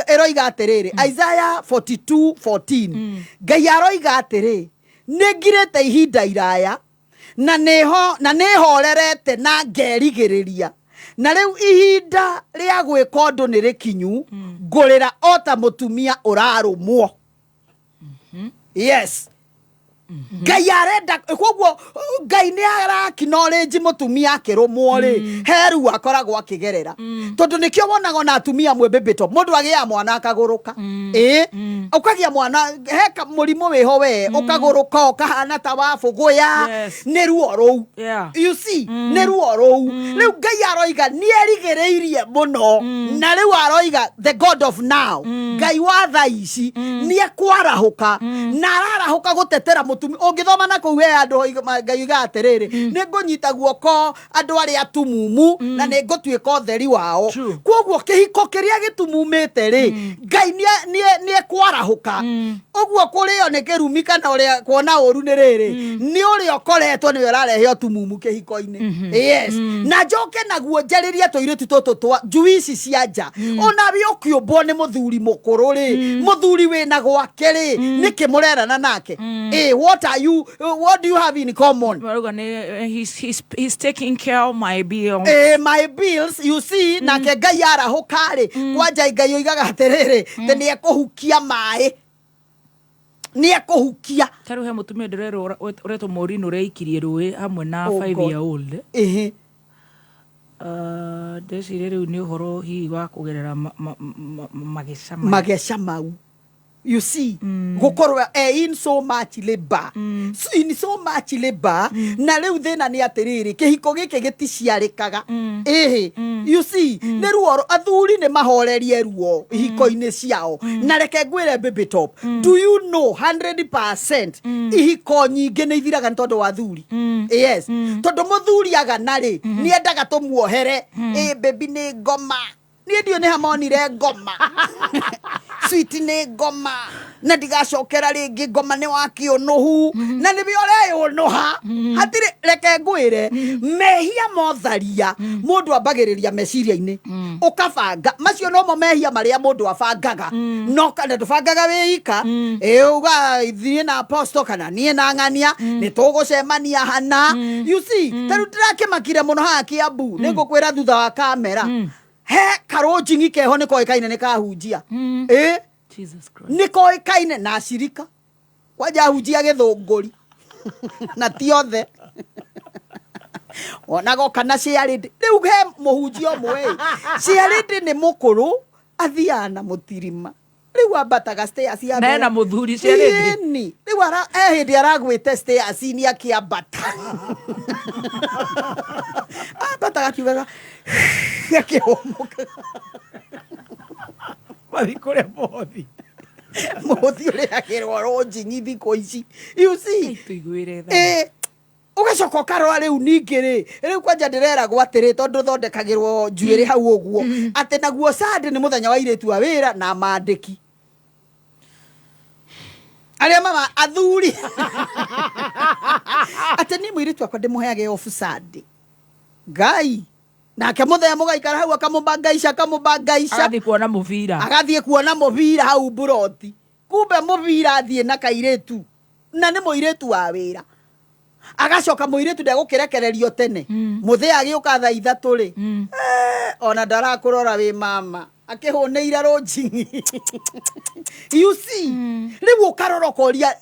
ĩroiga atĩrĩrĩ, Isaiah 42 14, Ngai aroiga atĩrĩ, "Nĩ ngirĩte ihinda iraya na nĩho na nĩhorerete na ngerigĩrĩria, na rĩu ihinda rĩa gwĩka ũndũ nĩ rĩkinyu, ngũrĩra o ta mũtumia ũrarũmwo." Yes, Ngai arenda koguo Ngai nĩ arakinoranji mũtumia akĩrũmwo rĩ, he ruo akoragwo akĩgerera, tondũ nĩkĩo wonaga ona atumia amwe bĩbĩto mũndũ agĩaga mwana akagũrũka, ĩ ũkagĩa mwana he mũrimũ wĩho we ũkagũrũka ũkahana ta wabũgũya. Nĩ ruo rũu. You see, nĩ ruo rũu. Rĩu Ngai aroiga nĩ erigĩrĩirie mũno, na rĩu aroiga the God of now, Ngai wa tha ici, nĩ ekwarahũka na ararahũka gũtetera mũtumia. Ũngĩthoma na kũu he andũ Ngai oigaga atĩrĩrĩ, "Nĩ ngũnyita guoko andũ arĩa atumumu na nĩ ngũtuĩka ũtheri wao." Koguo kĩhiko kĩrĩa gĩtumumĩte rĩ, Ngai nĩ ekwarahũka. Ũguo kũrĩo nĩ kĩrumi kana ũrĩa kuona ũru nĩ rĩrĩ nĩ ũrĩa ũkoretwo nĩwe ũrarehe ũtumumu kĩhiko-inĩ. Yes, na njoke naguo njarĩrie tũirĩtu tũtũ twa njui ici cia nja, onawe ũkĩũmbwo nĩ mũthuri mũkũrũ rĩ, mũthuri wĩna gwake rĩ, nĩkĩ mũrerana nake? What are you what do you have in common? Marauga nĩ he's taking care of my bills. My bills, you see. Nake Ngai arahũka rĩ, kwanja Ngai oigaga atĩrĩrĩ, atĩ nĩ ekũhukia maĩ, nĩ ekũhukia. Ta rĩu he mũtumia ndĩrerwo ũretwo Maureen ũreikirie rũĩ hamwe na Oh, 5 God. year old. Ndeciria rĩu nĩ ũhoro hihi wa kũgerera mageca maya. Mageca mau, you see, gukorwo in so much labor, so in so much labor. Na rĩu thĩna nĩ atĩrĩrĩ, kĩhiko gĩkĩ gĩticiarĩkaga ĩhĩ, you see. Nĩ ruo athuri nĩ mahorerie ruo ihiko-inĩ ciao. Na reke ngwĩre, baby top, do you know 100% ihiko nyingĩ nĩ ithiraga nĩ tondũ wa athuri? Yes, tondũ mũthuri agana rĩ, nĩ endaga tũmuohere, "Ĩ baby, nĩ ngoma niĩ ndiũ nĩ hamonire ngoma, sweet, nĩ ngoma na ndigacokera rĩngĩ, ngoma nĩ wa kĩũnũhu," na nĩwe ũreyũnũha hatirĩ. Reke ngwĩre, mehia motharia mũndũ ambagĩrĩria meciria-inĩ, ũkabanga macio nomo mehia marĩa mũndũ abangaga, no kana ndũbangaga wĩ ika, ĩ uga thiĩ na apostle kana niĩ na ng'ania nĩ tũgũcemania hana, you see. Ta rĩu ndĩrakĩmakire mũno haha Kiambu, nĩ ngũkwĩra thutha wa kamera, he karũnjing'i keho nĩ koĩkaine nĩ kahunjia, ĩ Jesus Christ. Nĩ koĩkaine na acirika kwanja ahunjia gĩthũngũri na ti othe onagoka na ciarĩndĩ. Rĩu he mũhunjia ũmwe ĩ ciarĩndĩ nĩ mũkũrũ, athiaga na mũtirima. Rĩu ambataga stairs ya Na ena mũthuri ciarĩ thĩ. Ĩni. Rĩu he hĩndĩ aragwĩte stairs-inĩ akĩambata. Ambataga akiugaga akĩhũmũkaga. Mathiĩ kũrĩa mũhothi. Mũhothi ũrĩhagĩrwo lodging thikũ ici. You see? Tũiguĩre tha. Ĩ, ũgacoka ũkarora rĩu ningĩ rĩ, rĩu kwanja ndĩreragwo atĩrĩ, tondũ thondekagĩrwo njuĩrĩ hau ũguo, atĩ naguo Sunday nĩ mũthenya wa airĩtu a wĩra na mandĩki. Arĩa mama athuri. Atĩ niĩ mũirĩtu wakwa ndĩmũheage off Sunday. Ngai. Nake mũthenya mũgaikara hau akamũbangaica, akamũbangaica. Agathiĩ kuona mũbira. Agathiĩ kuona mũbira hau mburoti. Kumbe mũbira athiĩ na kairĩtu. Na nĩ mũirĩtu wa wĩra. Agacoka mũirĩtu ndegũkĩrekererio tene. Mũthee agĩũka thaa ithatũ rĩ. Ona ndarakũrora wĩ mama. Akĩhũnĩire rũnjing'i. You see? Rĩu ũkarora ũkoria,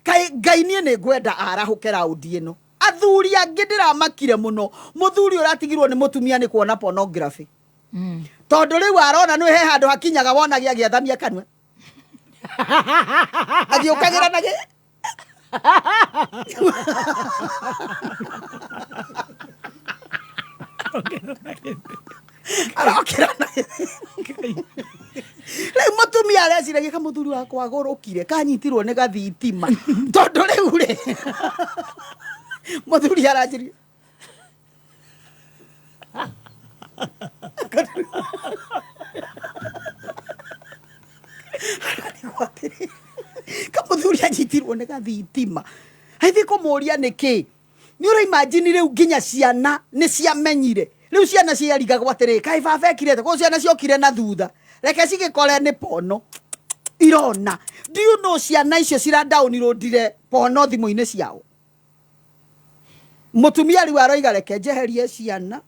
kaĩ Ngai niĩ nĩ ngwenda arahũke raundi ĩno. Athuri angĩ ndĩramakire mũno. Mũthuri ũratigirwo nĩ mũtumia nĩ kuona pornography. Tondũ rĩu arona nĩ he handũ hakinyaga wona gĩagĩathamia kanua. Agĩũkagĩra na gĩ- Arokĩra na rĩu mũtumia areciragia ka mũthuri wakwa agũrũkire kanyitirwo nĩ gathitima. Tondũ rĩu rĩ, mũthuri aranjĩria ka mũthuri anyitirwo nĩ gathitima. Aithiĩ kũmũria nĩkĩ? Nĩ ũraimagine rĩu nginya ciana nĩ ciamenyire. Rĩu ciana ciarigagwo atĩrĩ, kaĩ baba ekire atĩa? Koguo ciana ciokire na thutha. Reke cigĩkore nĩ pono. Irona. Do you know ciana icio cira downloadire pono thimũ-inĩ ciao? Mũtumia rĩu aroiga reke njeherie ciana.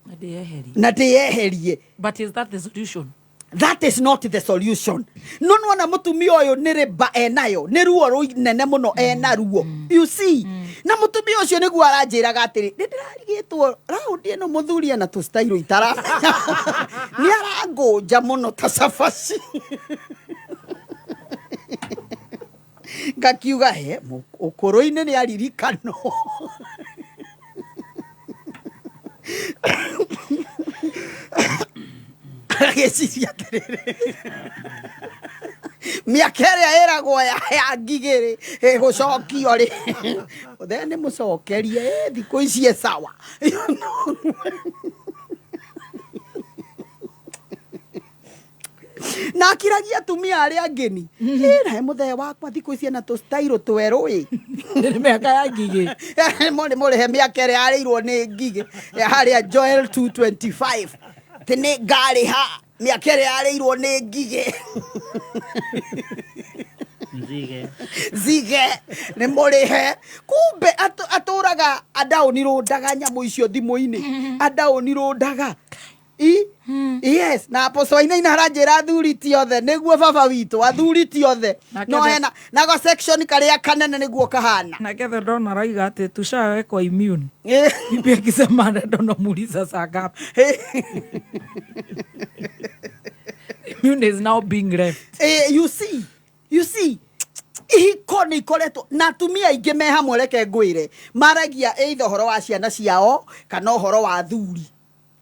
Na ndĩyeherie. Na ndĩyeherie. But is that the solution? That is not the solution. No nĩwona mũtumia ũyũ nĩ rĩmba enayo, nĩ ruo rũnene mũno ena ruo. You see? Na mũtumia ũcio nĩguo aranjĩraga atĩrĩ, nĩ ndĩrarigĩtwo raundi ĩno mũthuri ena tũ-style itaramenya. Nĩ arangũnja mũno ta cabaci. Ngakiuga, he, ũkũrũ-inĩ nĩ aririkanwo. Agĩciria atĩrĩrĩ, mĩaka ĩrĩa ĩragwo ya ngigĩ rĩ, ĩgũcokio rĩ. Mũthee nĩ mũcokerie, thikũ ici e sawa. Na akiragia atumia arĩa angĩ ni. Ĩ, nawe mũthee wakwa thikũ ici ena tũ-style twerũ ĩ. Nĩ mĩaka ya ngigĩ. Mũrĩhe mĩaka ĩrĩa yarĩirwo nĩ ngigĩ. Ya harĩa Joel 225. Atĩ nĩ ngarĩha mĩaka ĩrĩa yarĩirwo nĩ ngigĩ. Nzige. Nzige, nĩ mũrĩhe. Kumbe atũraga adaũnirũndaga nyamũ icio thimũ-inĩ. Adaũnirũndaga. I? Yes, na apostle Wainaina aranjĩra athuri ti othe, nĩguo baba witũ, athuri ti othe. Nake No the- hena, nago section karĩa kanene nĩguo kahana. Nake the Don arauga atĩ tushawekwa immune. Bibi akisema anaenda unamuuliza saa ngapi. Immune is now being left. You see, you see, ihiko nĩ ikoretwo na atumia aingĩ me hamwe, reke ngwĩre, maragia either ũhoro wa ciana ciao kana ũhoro wa athuri.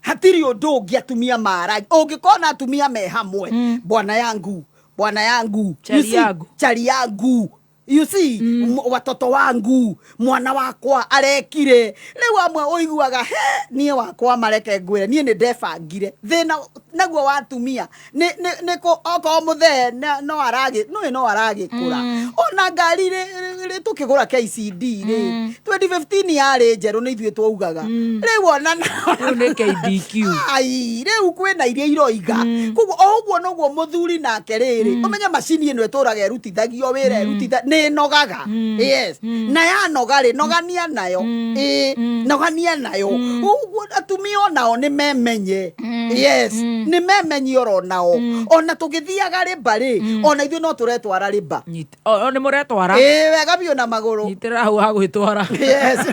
Hatirĩ ũndũ ũngĩ atumia maragia. Ũngĩkona atumia me hamwe, bwana yangu, bwana yangu, you Chali see, yangu. chali yangu, you see, watoto wangu, mwana wakwa arekire. Rĩu amwe ũiguaga, he, niĩ wakwa mareke ngwĩre, niĩ nĩ ndebangire. Thĩna naguo wa atumia, nĩ kũ, okorwo mũthee, no aragĩ, nũĩ no aragĩkũra. Ona ngari rĩ tũkĩgũra KCD rĩ, 2015 yarĩ njerũ nĩ ithuĩ twaugaga. Rĩu ona na- Rĩu nĩ KDQ. Ai, rĩu kwĩna iria iroiga. Koguo o ũguo noguo mũthuri nake rĩrĩ, ũmenye macini ĩno ĩtũraga ĩrutithagio wĩra, nĩ ĩnogaga. Yes. Na yanoga rĩ, nogania nayo. Ĩĩ, nogania nayo. Ũguo atumia onao nĩ memenye. Yes. Nĩ memenye oro nao. Ona tũgĩthiaga rĩmba rĩ, ona ithuĩ no tũretwara rĩmba. O nĩ mũretwara? Ĩĩ, wega biũ na magũrũ. Nyitĩrĩra hau ha gwĩtwara. Yes.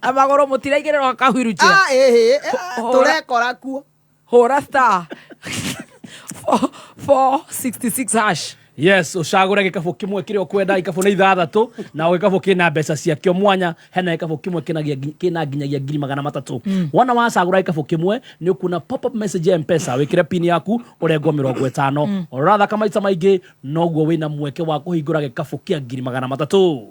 Na magũrũ mũtiraigĩrĩrwo kahuiruchia. Ah, ĩhĩ, tũrekora kuo. Hũra star. 466 hash. Yes, ucagure gikabu kimwe kiria ukwenda. Ikabu nĩ ithathatũ na o gikabu kina mbeca ciakĩo mwanya. Hena gikabu kimwe kina nginyagia 300,000. Wona wacagũra gikabu kimwe, nĩ ũkuona pop up message ya Mpesa, wĩkĩre pin yaku, ũrengwo 50. Ũrathaka maita maingĩ, noguo wĩna mweke wa kũhingũra gĩkabu kĩa 300,000.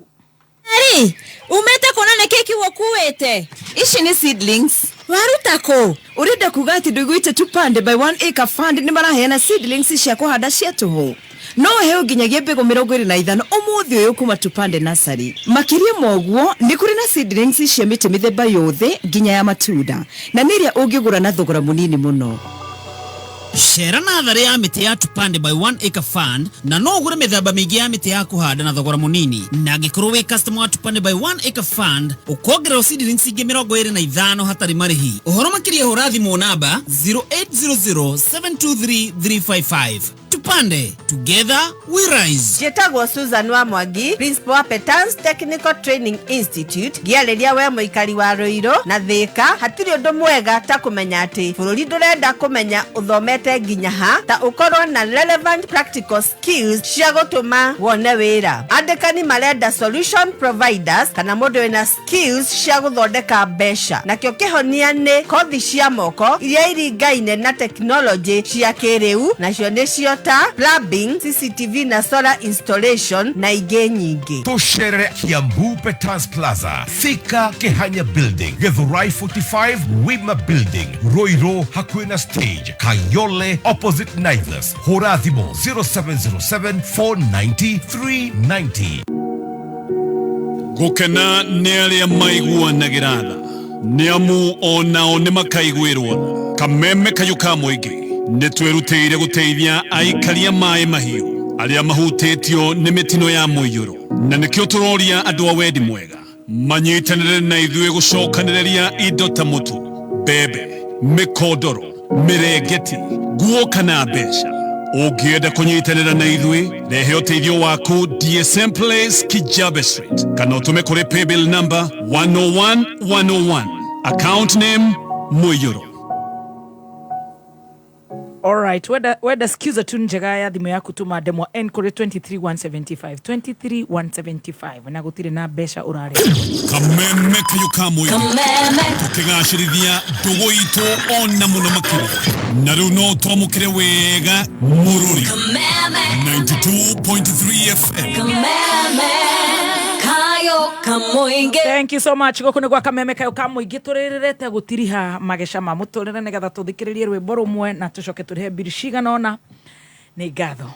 Ri, umete kuona nĩ kĩ ũkuĩte? Ici nĩ seedlings. Waruta kũ? Ũrenda kuga atĩ ndũiguĩte Tupande by One Acre Fund nĩ maraheana seedlings cia kũhanda cia tũhũ? No ũheo nginyagia mbegũ 25 ũmũthĩ ũyũ kuma Tupande Nursery. Makĩria ma ũguo, nĩ kũrĩ na seedlings cia mĩtĩ mĩthemba yothe nginya ya matunda, na nĩ ĩrĩa ũngĩgũra na thogora mũnini mũno. Cera natharĩ ya mĩtĩ ya Tupande by One Acre Fund na no ũgũre mĩthemba mĩingĩ ya mĩtĩ ya kũhanda na thogora mũnini. Na angĩkorwo wĩ customer wa Tupande by One Acre Fund, ũkongererwo seedlings ingĩ 25 hatarĩ marĩhi. Ũhoro makĩria, hũra thimũ namba 0800 723 355. Tupande, together we rise. Njĩtagwo Susan wa Mwangi, principal wa Petans Technical Training Institute. Ngĩarĩria we mũikari wa Rũirũ na Thĩka, hatirĩ ũndũ mwega ta kũmenya atĩ bũrũri ndũrenda kũmenya ũthomete nginya ha, ta ũkorwo na relevant practical skills cia gũtũma wone wĩra. Andĩkani marenda solution providers kana mũndũ wĩna skills cia gũthondeka mbeca. Nakĩo kĩhonia nĩ kothi cia moko iria iringaine na tekinoronjĩ cia kĩrĩu, nacio nĩcio ta plumbing, CCTV na solar installation na ingĩ nyingĩ. Tũcerere Kiambu, Petans Plaza, Thika, Kehanya Building, Githurai 45, Wima Building, Ruiru hakuhĩ na stage, Kayole opposite Naivas. Hũra thimũ 0707 490 390. Gũkena nĩ arĩa maiguanagĩra tha, nĩ amu onao nĩ makaiguĩrwo tha. Kameme kayũ ka mũingĩ nĩ twĩrutĩire gũteithia aikaria maĩ mahiũ arĩa mahutĩtio nĩ mĩtino ya mũiyũro, na nĩkĩo tũroria andũ a wendi mwega manyitanĩre na ithuĩ gũcokanĩrĩria indo ta mũtu, mbembe, mĩkondoro, mĩrengeti, nguo kana mbeca. Ũngĩenda kũnyitanĩra na ithuĩ, rehe ũteithio waku DSM Place, Kijabe Street, kana ũtũme kũrĩ paybill number 101101, account name Mũiyũro. Alright, wenda skiza tu njega ya thimũ yaku, tũma ndemwa N kũrĩ 23175, 23175, na gũtirĩ na mbeca ũrarĩ. Kameme kayũ ka mũingĩ, tũkĩgacĩrithia ndũgũ itũ ona mũno makĩria. Na rĩu no twamũkĩre wega mũrũri 92.3 FM. Thank you so much. Gũkũ nĩ gwa Kameme kayo ka mũingĩ. Tũrĩrĩrĩte gũtiriha mageca ma mũtũrĩre nĩgetha tũthikĩrĩrie rwĩmbo rũmwe na tũcoke tũrĩhe mbiri cigana ũna. Nĩ ngatho,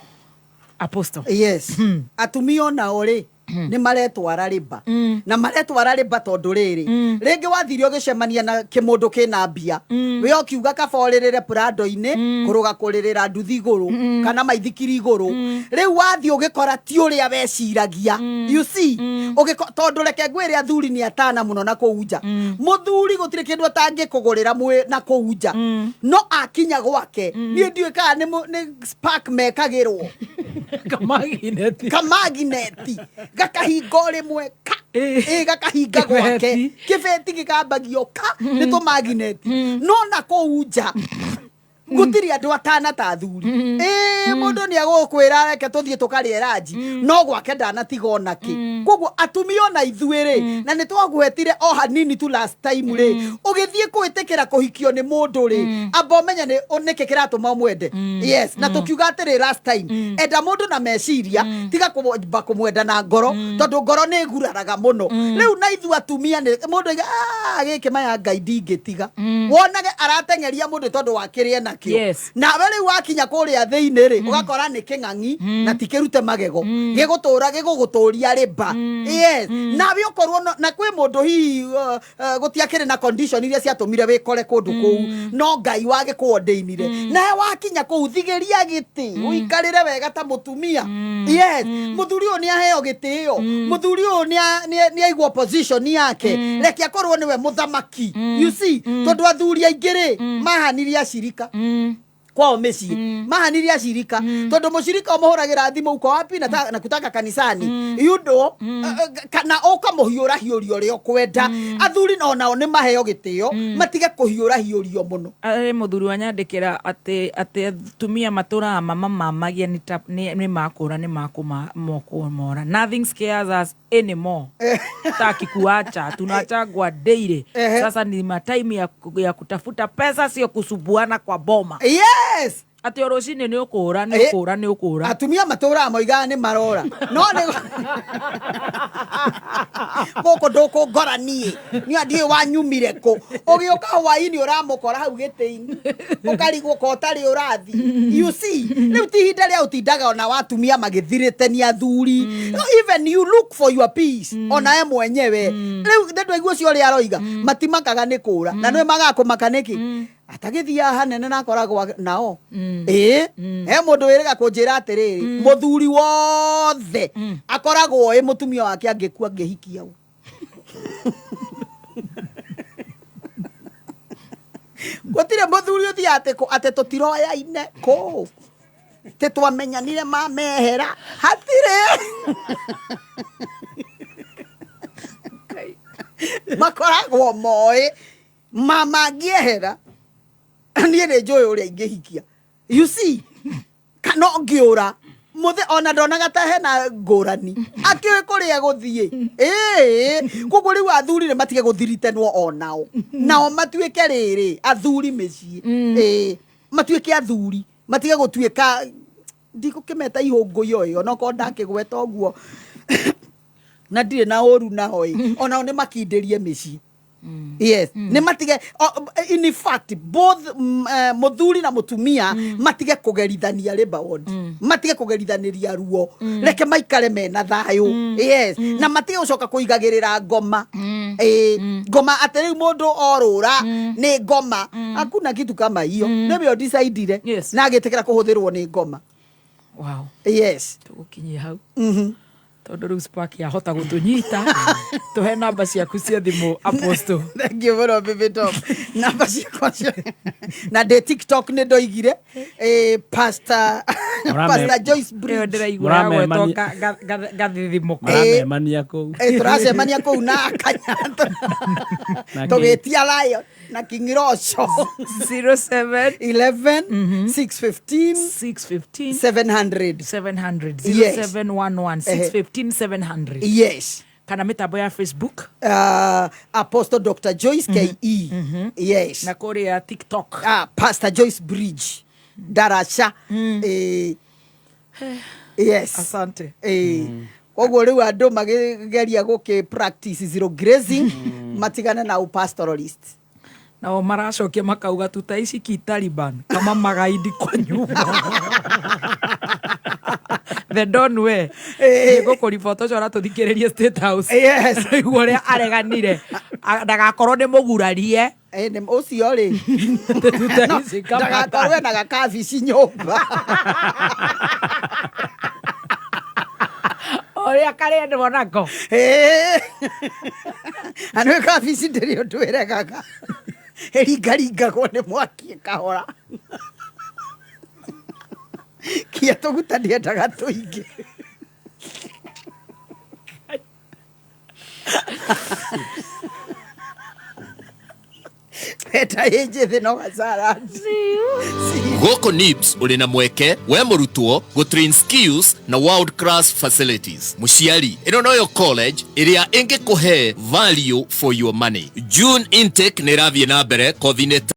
Apostle. Yes, atumia onao rĩ, nĩ maretwara rĩmba, na maretwara rĩmba tondũ rĩrĩ, rĩngĩ wathire ũgĩcemania na kĩmũndũ kĩna mbia, we ũkiuga kaba ũrĩrĩre prado-inĩ kũrũga kũrĩrĩra nduthi igũrũ kana maithikiri igũrũ. Rĩu wathiĩ ũgĩkora ti ũrĩa weciragia, you see. Tondũ reke ngwĩre, athuri nĩ atana mũno na kũu nja. Mũthuri gũtirĩ kĩndũ atangĩkũgũrĩra mwĩ na kũu nja, no akinya gwake, niĩ ndiũĩ kana nĩ spark mekagĩrwo kamagineti, kamagineti gakahinga o rĩmwe ka ĩ gakahinga gwake. Kĩbeti. Kĩbeti gĩkambagio ka nĩ tũmagineti, no na kũu nja gũtirĩ andũ atana ta athuri. Ĩ mũndũ nĩ agũkwĩra reke tũthiĩ tũkarĩe ranji, no gwake ndanatiga ona kĩ. Koguo atumia ona ithuĩ rĩ, na nĩ twagwetire o hanini tu last time rĩ, ũgĩthiĩ kwĩtĩkĩra kũhikio nĩ mũndũ rĩ, amba ũmenye nĩ nĩkĩ kĩratũma ũmwende. Yes, na tũkiuga atĩrĩ last time, enda mũndũ na meciria, tiga kũmba kũmwenda na ngoro, tondũ ngoro nĩ ĩguraraga mũno. Rĩu na ithuĩ atumia nĩ mũndũ aiga, "Ah, gĩkĩ maya ngai ndingĩtiga." Wonage arateng'eria mũndũ tondũ wa kĩrĩa enakĩo. Nawe rĩu wakinya kũrĩa thĩinĩ rĩ, ũgakora nĩ kĩng'ang'i na ti kĩrute magego, gĩgũtũra gĩgũgũtũria rĩmba. Yes, nawe ũkorwo na kwĩ mũndũ hihi gũtiakĩrĩ na condition iria ciatũmire wĩkore kũndũ kũu, no Ngai wagĩkũondeinire. Nawe wakinya kũu, thigĩria gĩtĩ, ũikarĩre wega ta mũtumia. Yes, mũthuri ũyũ nĩ aheo gĩtĩo, mũthuri ũyũ nĩ aigwo position yake, reke akorwo nĩwe mũthamaki, you see. Tondũ athuri aingĩ rĩ, mahanirie acirika. Kwao mĩciĩ mahanire acirika, tondũ mũcirika ũmũhũragĩra thimũ, "Uko wapi?" Na kutaka kanisani, you know, kana ũkamũhiũra hiũria ũrĩa ũkwenda. Athuri onao nĩ maheo gĩtĩo, matige kũhiũra hiũrio mũno. Arĩ mũthuri wanyandĩkĩra atĩ atumia matũraga mamamamagia nĩ makũra nĩ makũmora. "Nothing scares us anymore. Taki kuacha, tunachagwa daily. Sasa ni matime ya kutafuta pesa, sio kusumbuana kwa boma." Atĩ o rũcinĩ nĩ ũkũra, nĩ ũkũra, nĩ ũkũra. Atumia matũraga moigaga nĩ marora, no nĩ gũkũ ndũkũngora niĩ niĩ ndiũĩ wanyumire kũ. Ũgĩũka hwainĩ ũramũkora hau gĩtĩ-inĩ, ũkarigwo ko ũtarĩ ũrathi. You see, rĩu ti ihinda rĩa ũtindaga ona watumia magĩthirĩte nĩ athuri. No, even you look for your peace ona we mwenyewe. Rĩu nĩ ndwaigua ũcio ũrĩa aroiga, matimakaga nĩ kũra na nĩ magaga kũmaka nĩkĩ atagĩthiaga hanene na akoragwo nao. Ĩĩ, he mũndũ wĩrĩga kũnjĩra atĩrĩrĩ, mũthuri wothe akoragwo ĩ mũtumia wake angĩkua angĩhikia ũ. Gũtirĩ mũthuri ũthiaga atĩ tũtiroyaine kũ tĩ twamenyanire mamehera, hatirĩ. Makoragwo moĩ mama angĩehera, niĩ nĩ njũĩ ũrĩa ingĩhikia, you see, kana ngĩũra mũthĩ ona ndonaga ta hena ngũrani akĩũĩ kũrĩa gũthiĩ. Ĩĩ, koguo rĩu athuri nĩ matige gũthiritenwo onao, nao matuĩke rĩrĩ athuri mĩciĩ. Ĩĩ, matuĩke athuri, matige gũtuĩka ndikũkĩmeta ihũngũyo ĩ, onokorwo ndakĩgweta ũguo na ndirĩ na ũru nao ĩ, onao nĩ makindĩrie mĩciĩ. Yes, nĩ matige in fact both mũthuri na mũtumia matige kũgerithania labor ward, matige kũgerithanĩria ruo. Reke maikare mena thayũ. Yes, na matige gũcoka kũigagĩrĩra ngoma. Ĩĩ, ngoma atĩ rĩu mũndũ orũra nĩ ngoma. Hakuna kitu kama hiyo. Nĩwe ũdecidire na agĩtĩkĩra kũhũthĩrwo nĩ ngoma. Yes. Tũgũkinyia hau tondũ rĩu Spark yahota gũtũnyita. Tũhe namba ciaku cia thimũ, Apostle. Thank you mũno, Baby Top. Namba ciakwa na ndĩ TikTok nĩ ndoigire, Pastor Pastor Joyce Ĩyo Bridge. ndĩraigua yagwetwo gathithimũko. Maramemania kũu. Tũracemania kũu na Kanyata Na tũgĩtia Lion na King Roco. 07 11 615 615 700. 700. Yes. 0711 615 700. Yes. Kana mĩtambo ya Facebook? Apostle Dr Joyce KE. Yes. Na kũrĩa TikTok? Pastor Joyce Bridge Daracha. Yes. Asante. Koguo rĩu andũ magĩgeria gũkĩ practice zero grazing, matigane na upastoralist. Nao maracokia makauga, "Tutaishi kitaliban kama magaidi kwa nyumba." The Don we nĩngũkũribota ũcio ũratũthikĩrĩria State House. Igua ũrĩa areganire. Ndagakorwo nĩ mũgurarie. Ũcio rĩ Tutaishi kama ndagakorwo ena gakabici nyũmba. Ũrĩa karendwo nako. Na nĩ kabici ndĩrĩ ũndũ ĩregaga, ĩringaringagwo nĩ mwaki ĩkahora kia tũguta, ndĩendaga tũingĩ. Enda ĩ njĩthĩ no gacarandi. Gũkũ NIBS ũrĩ na mweke we mũrutwo gũtrain skills na world class facilities. Mũciari, ĩno noyo college ĩrĩa ĩngĩkũhe value for your money. June intake nĩ ĩrathiĩ na mbere kothi-inĩ.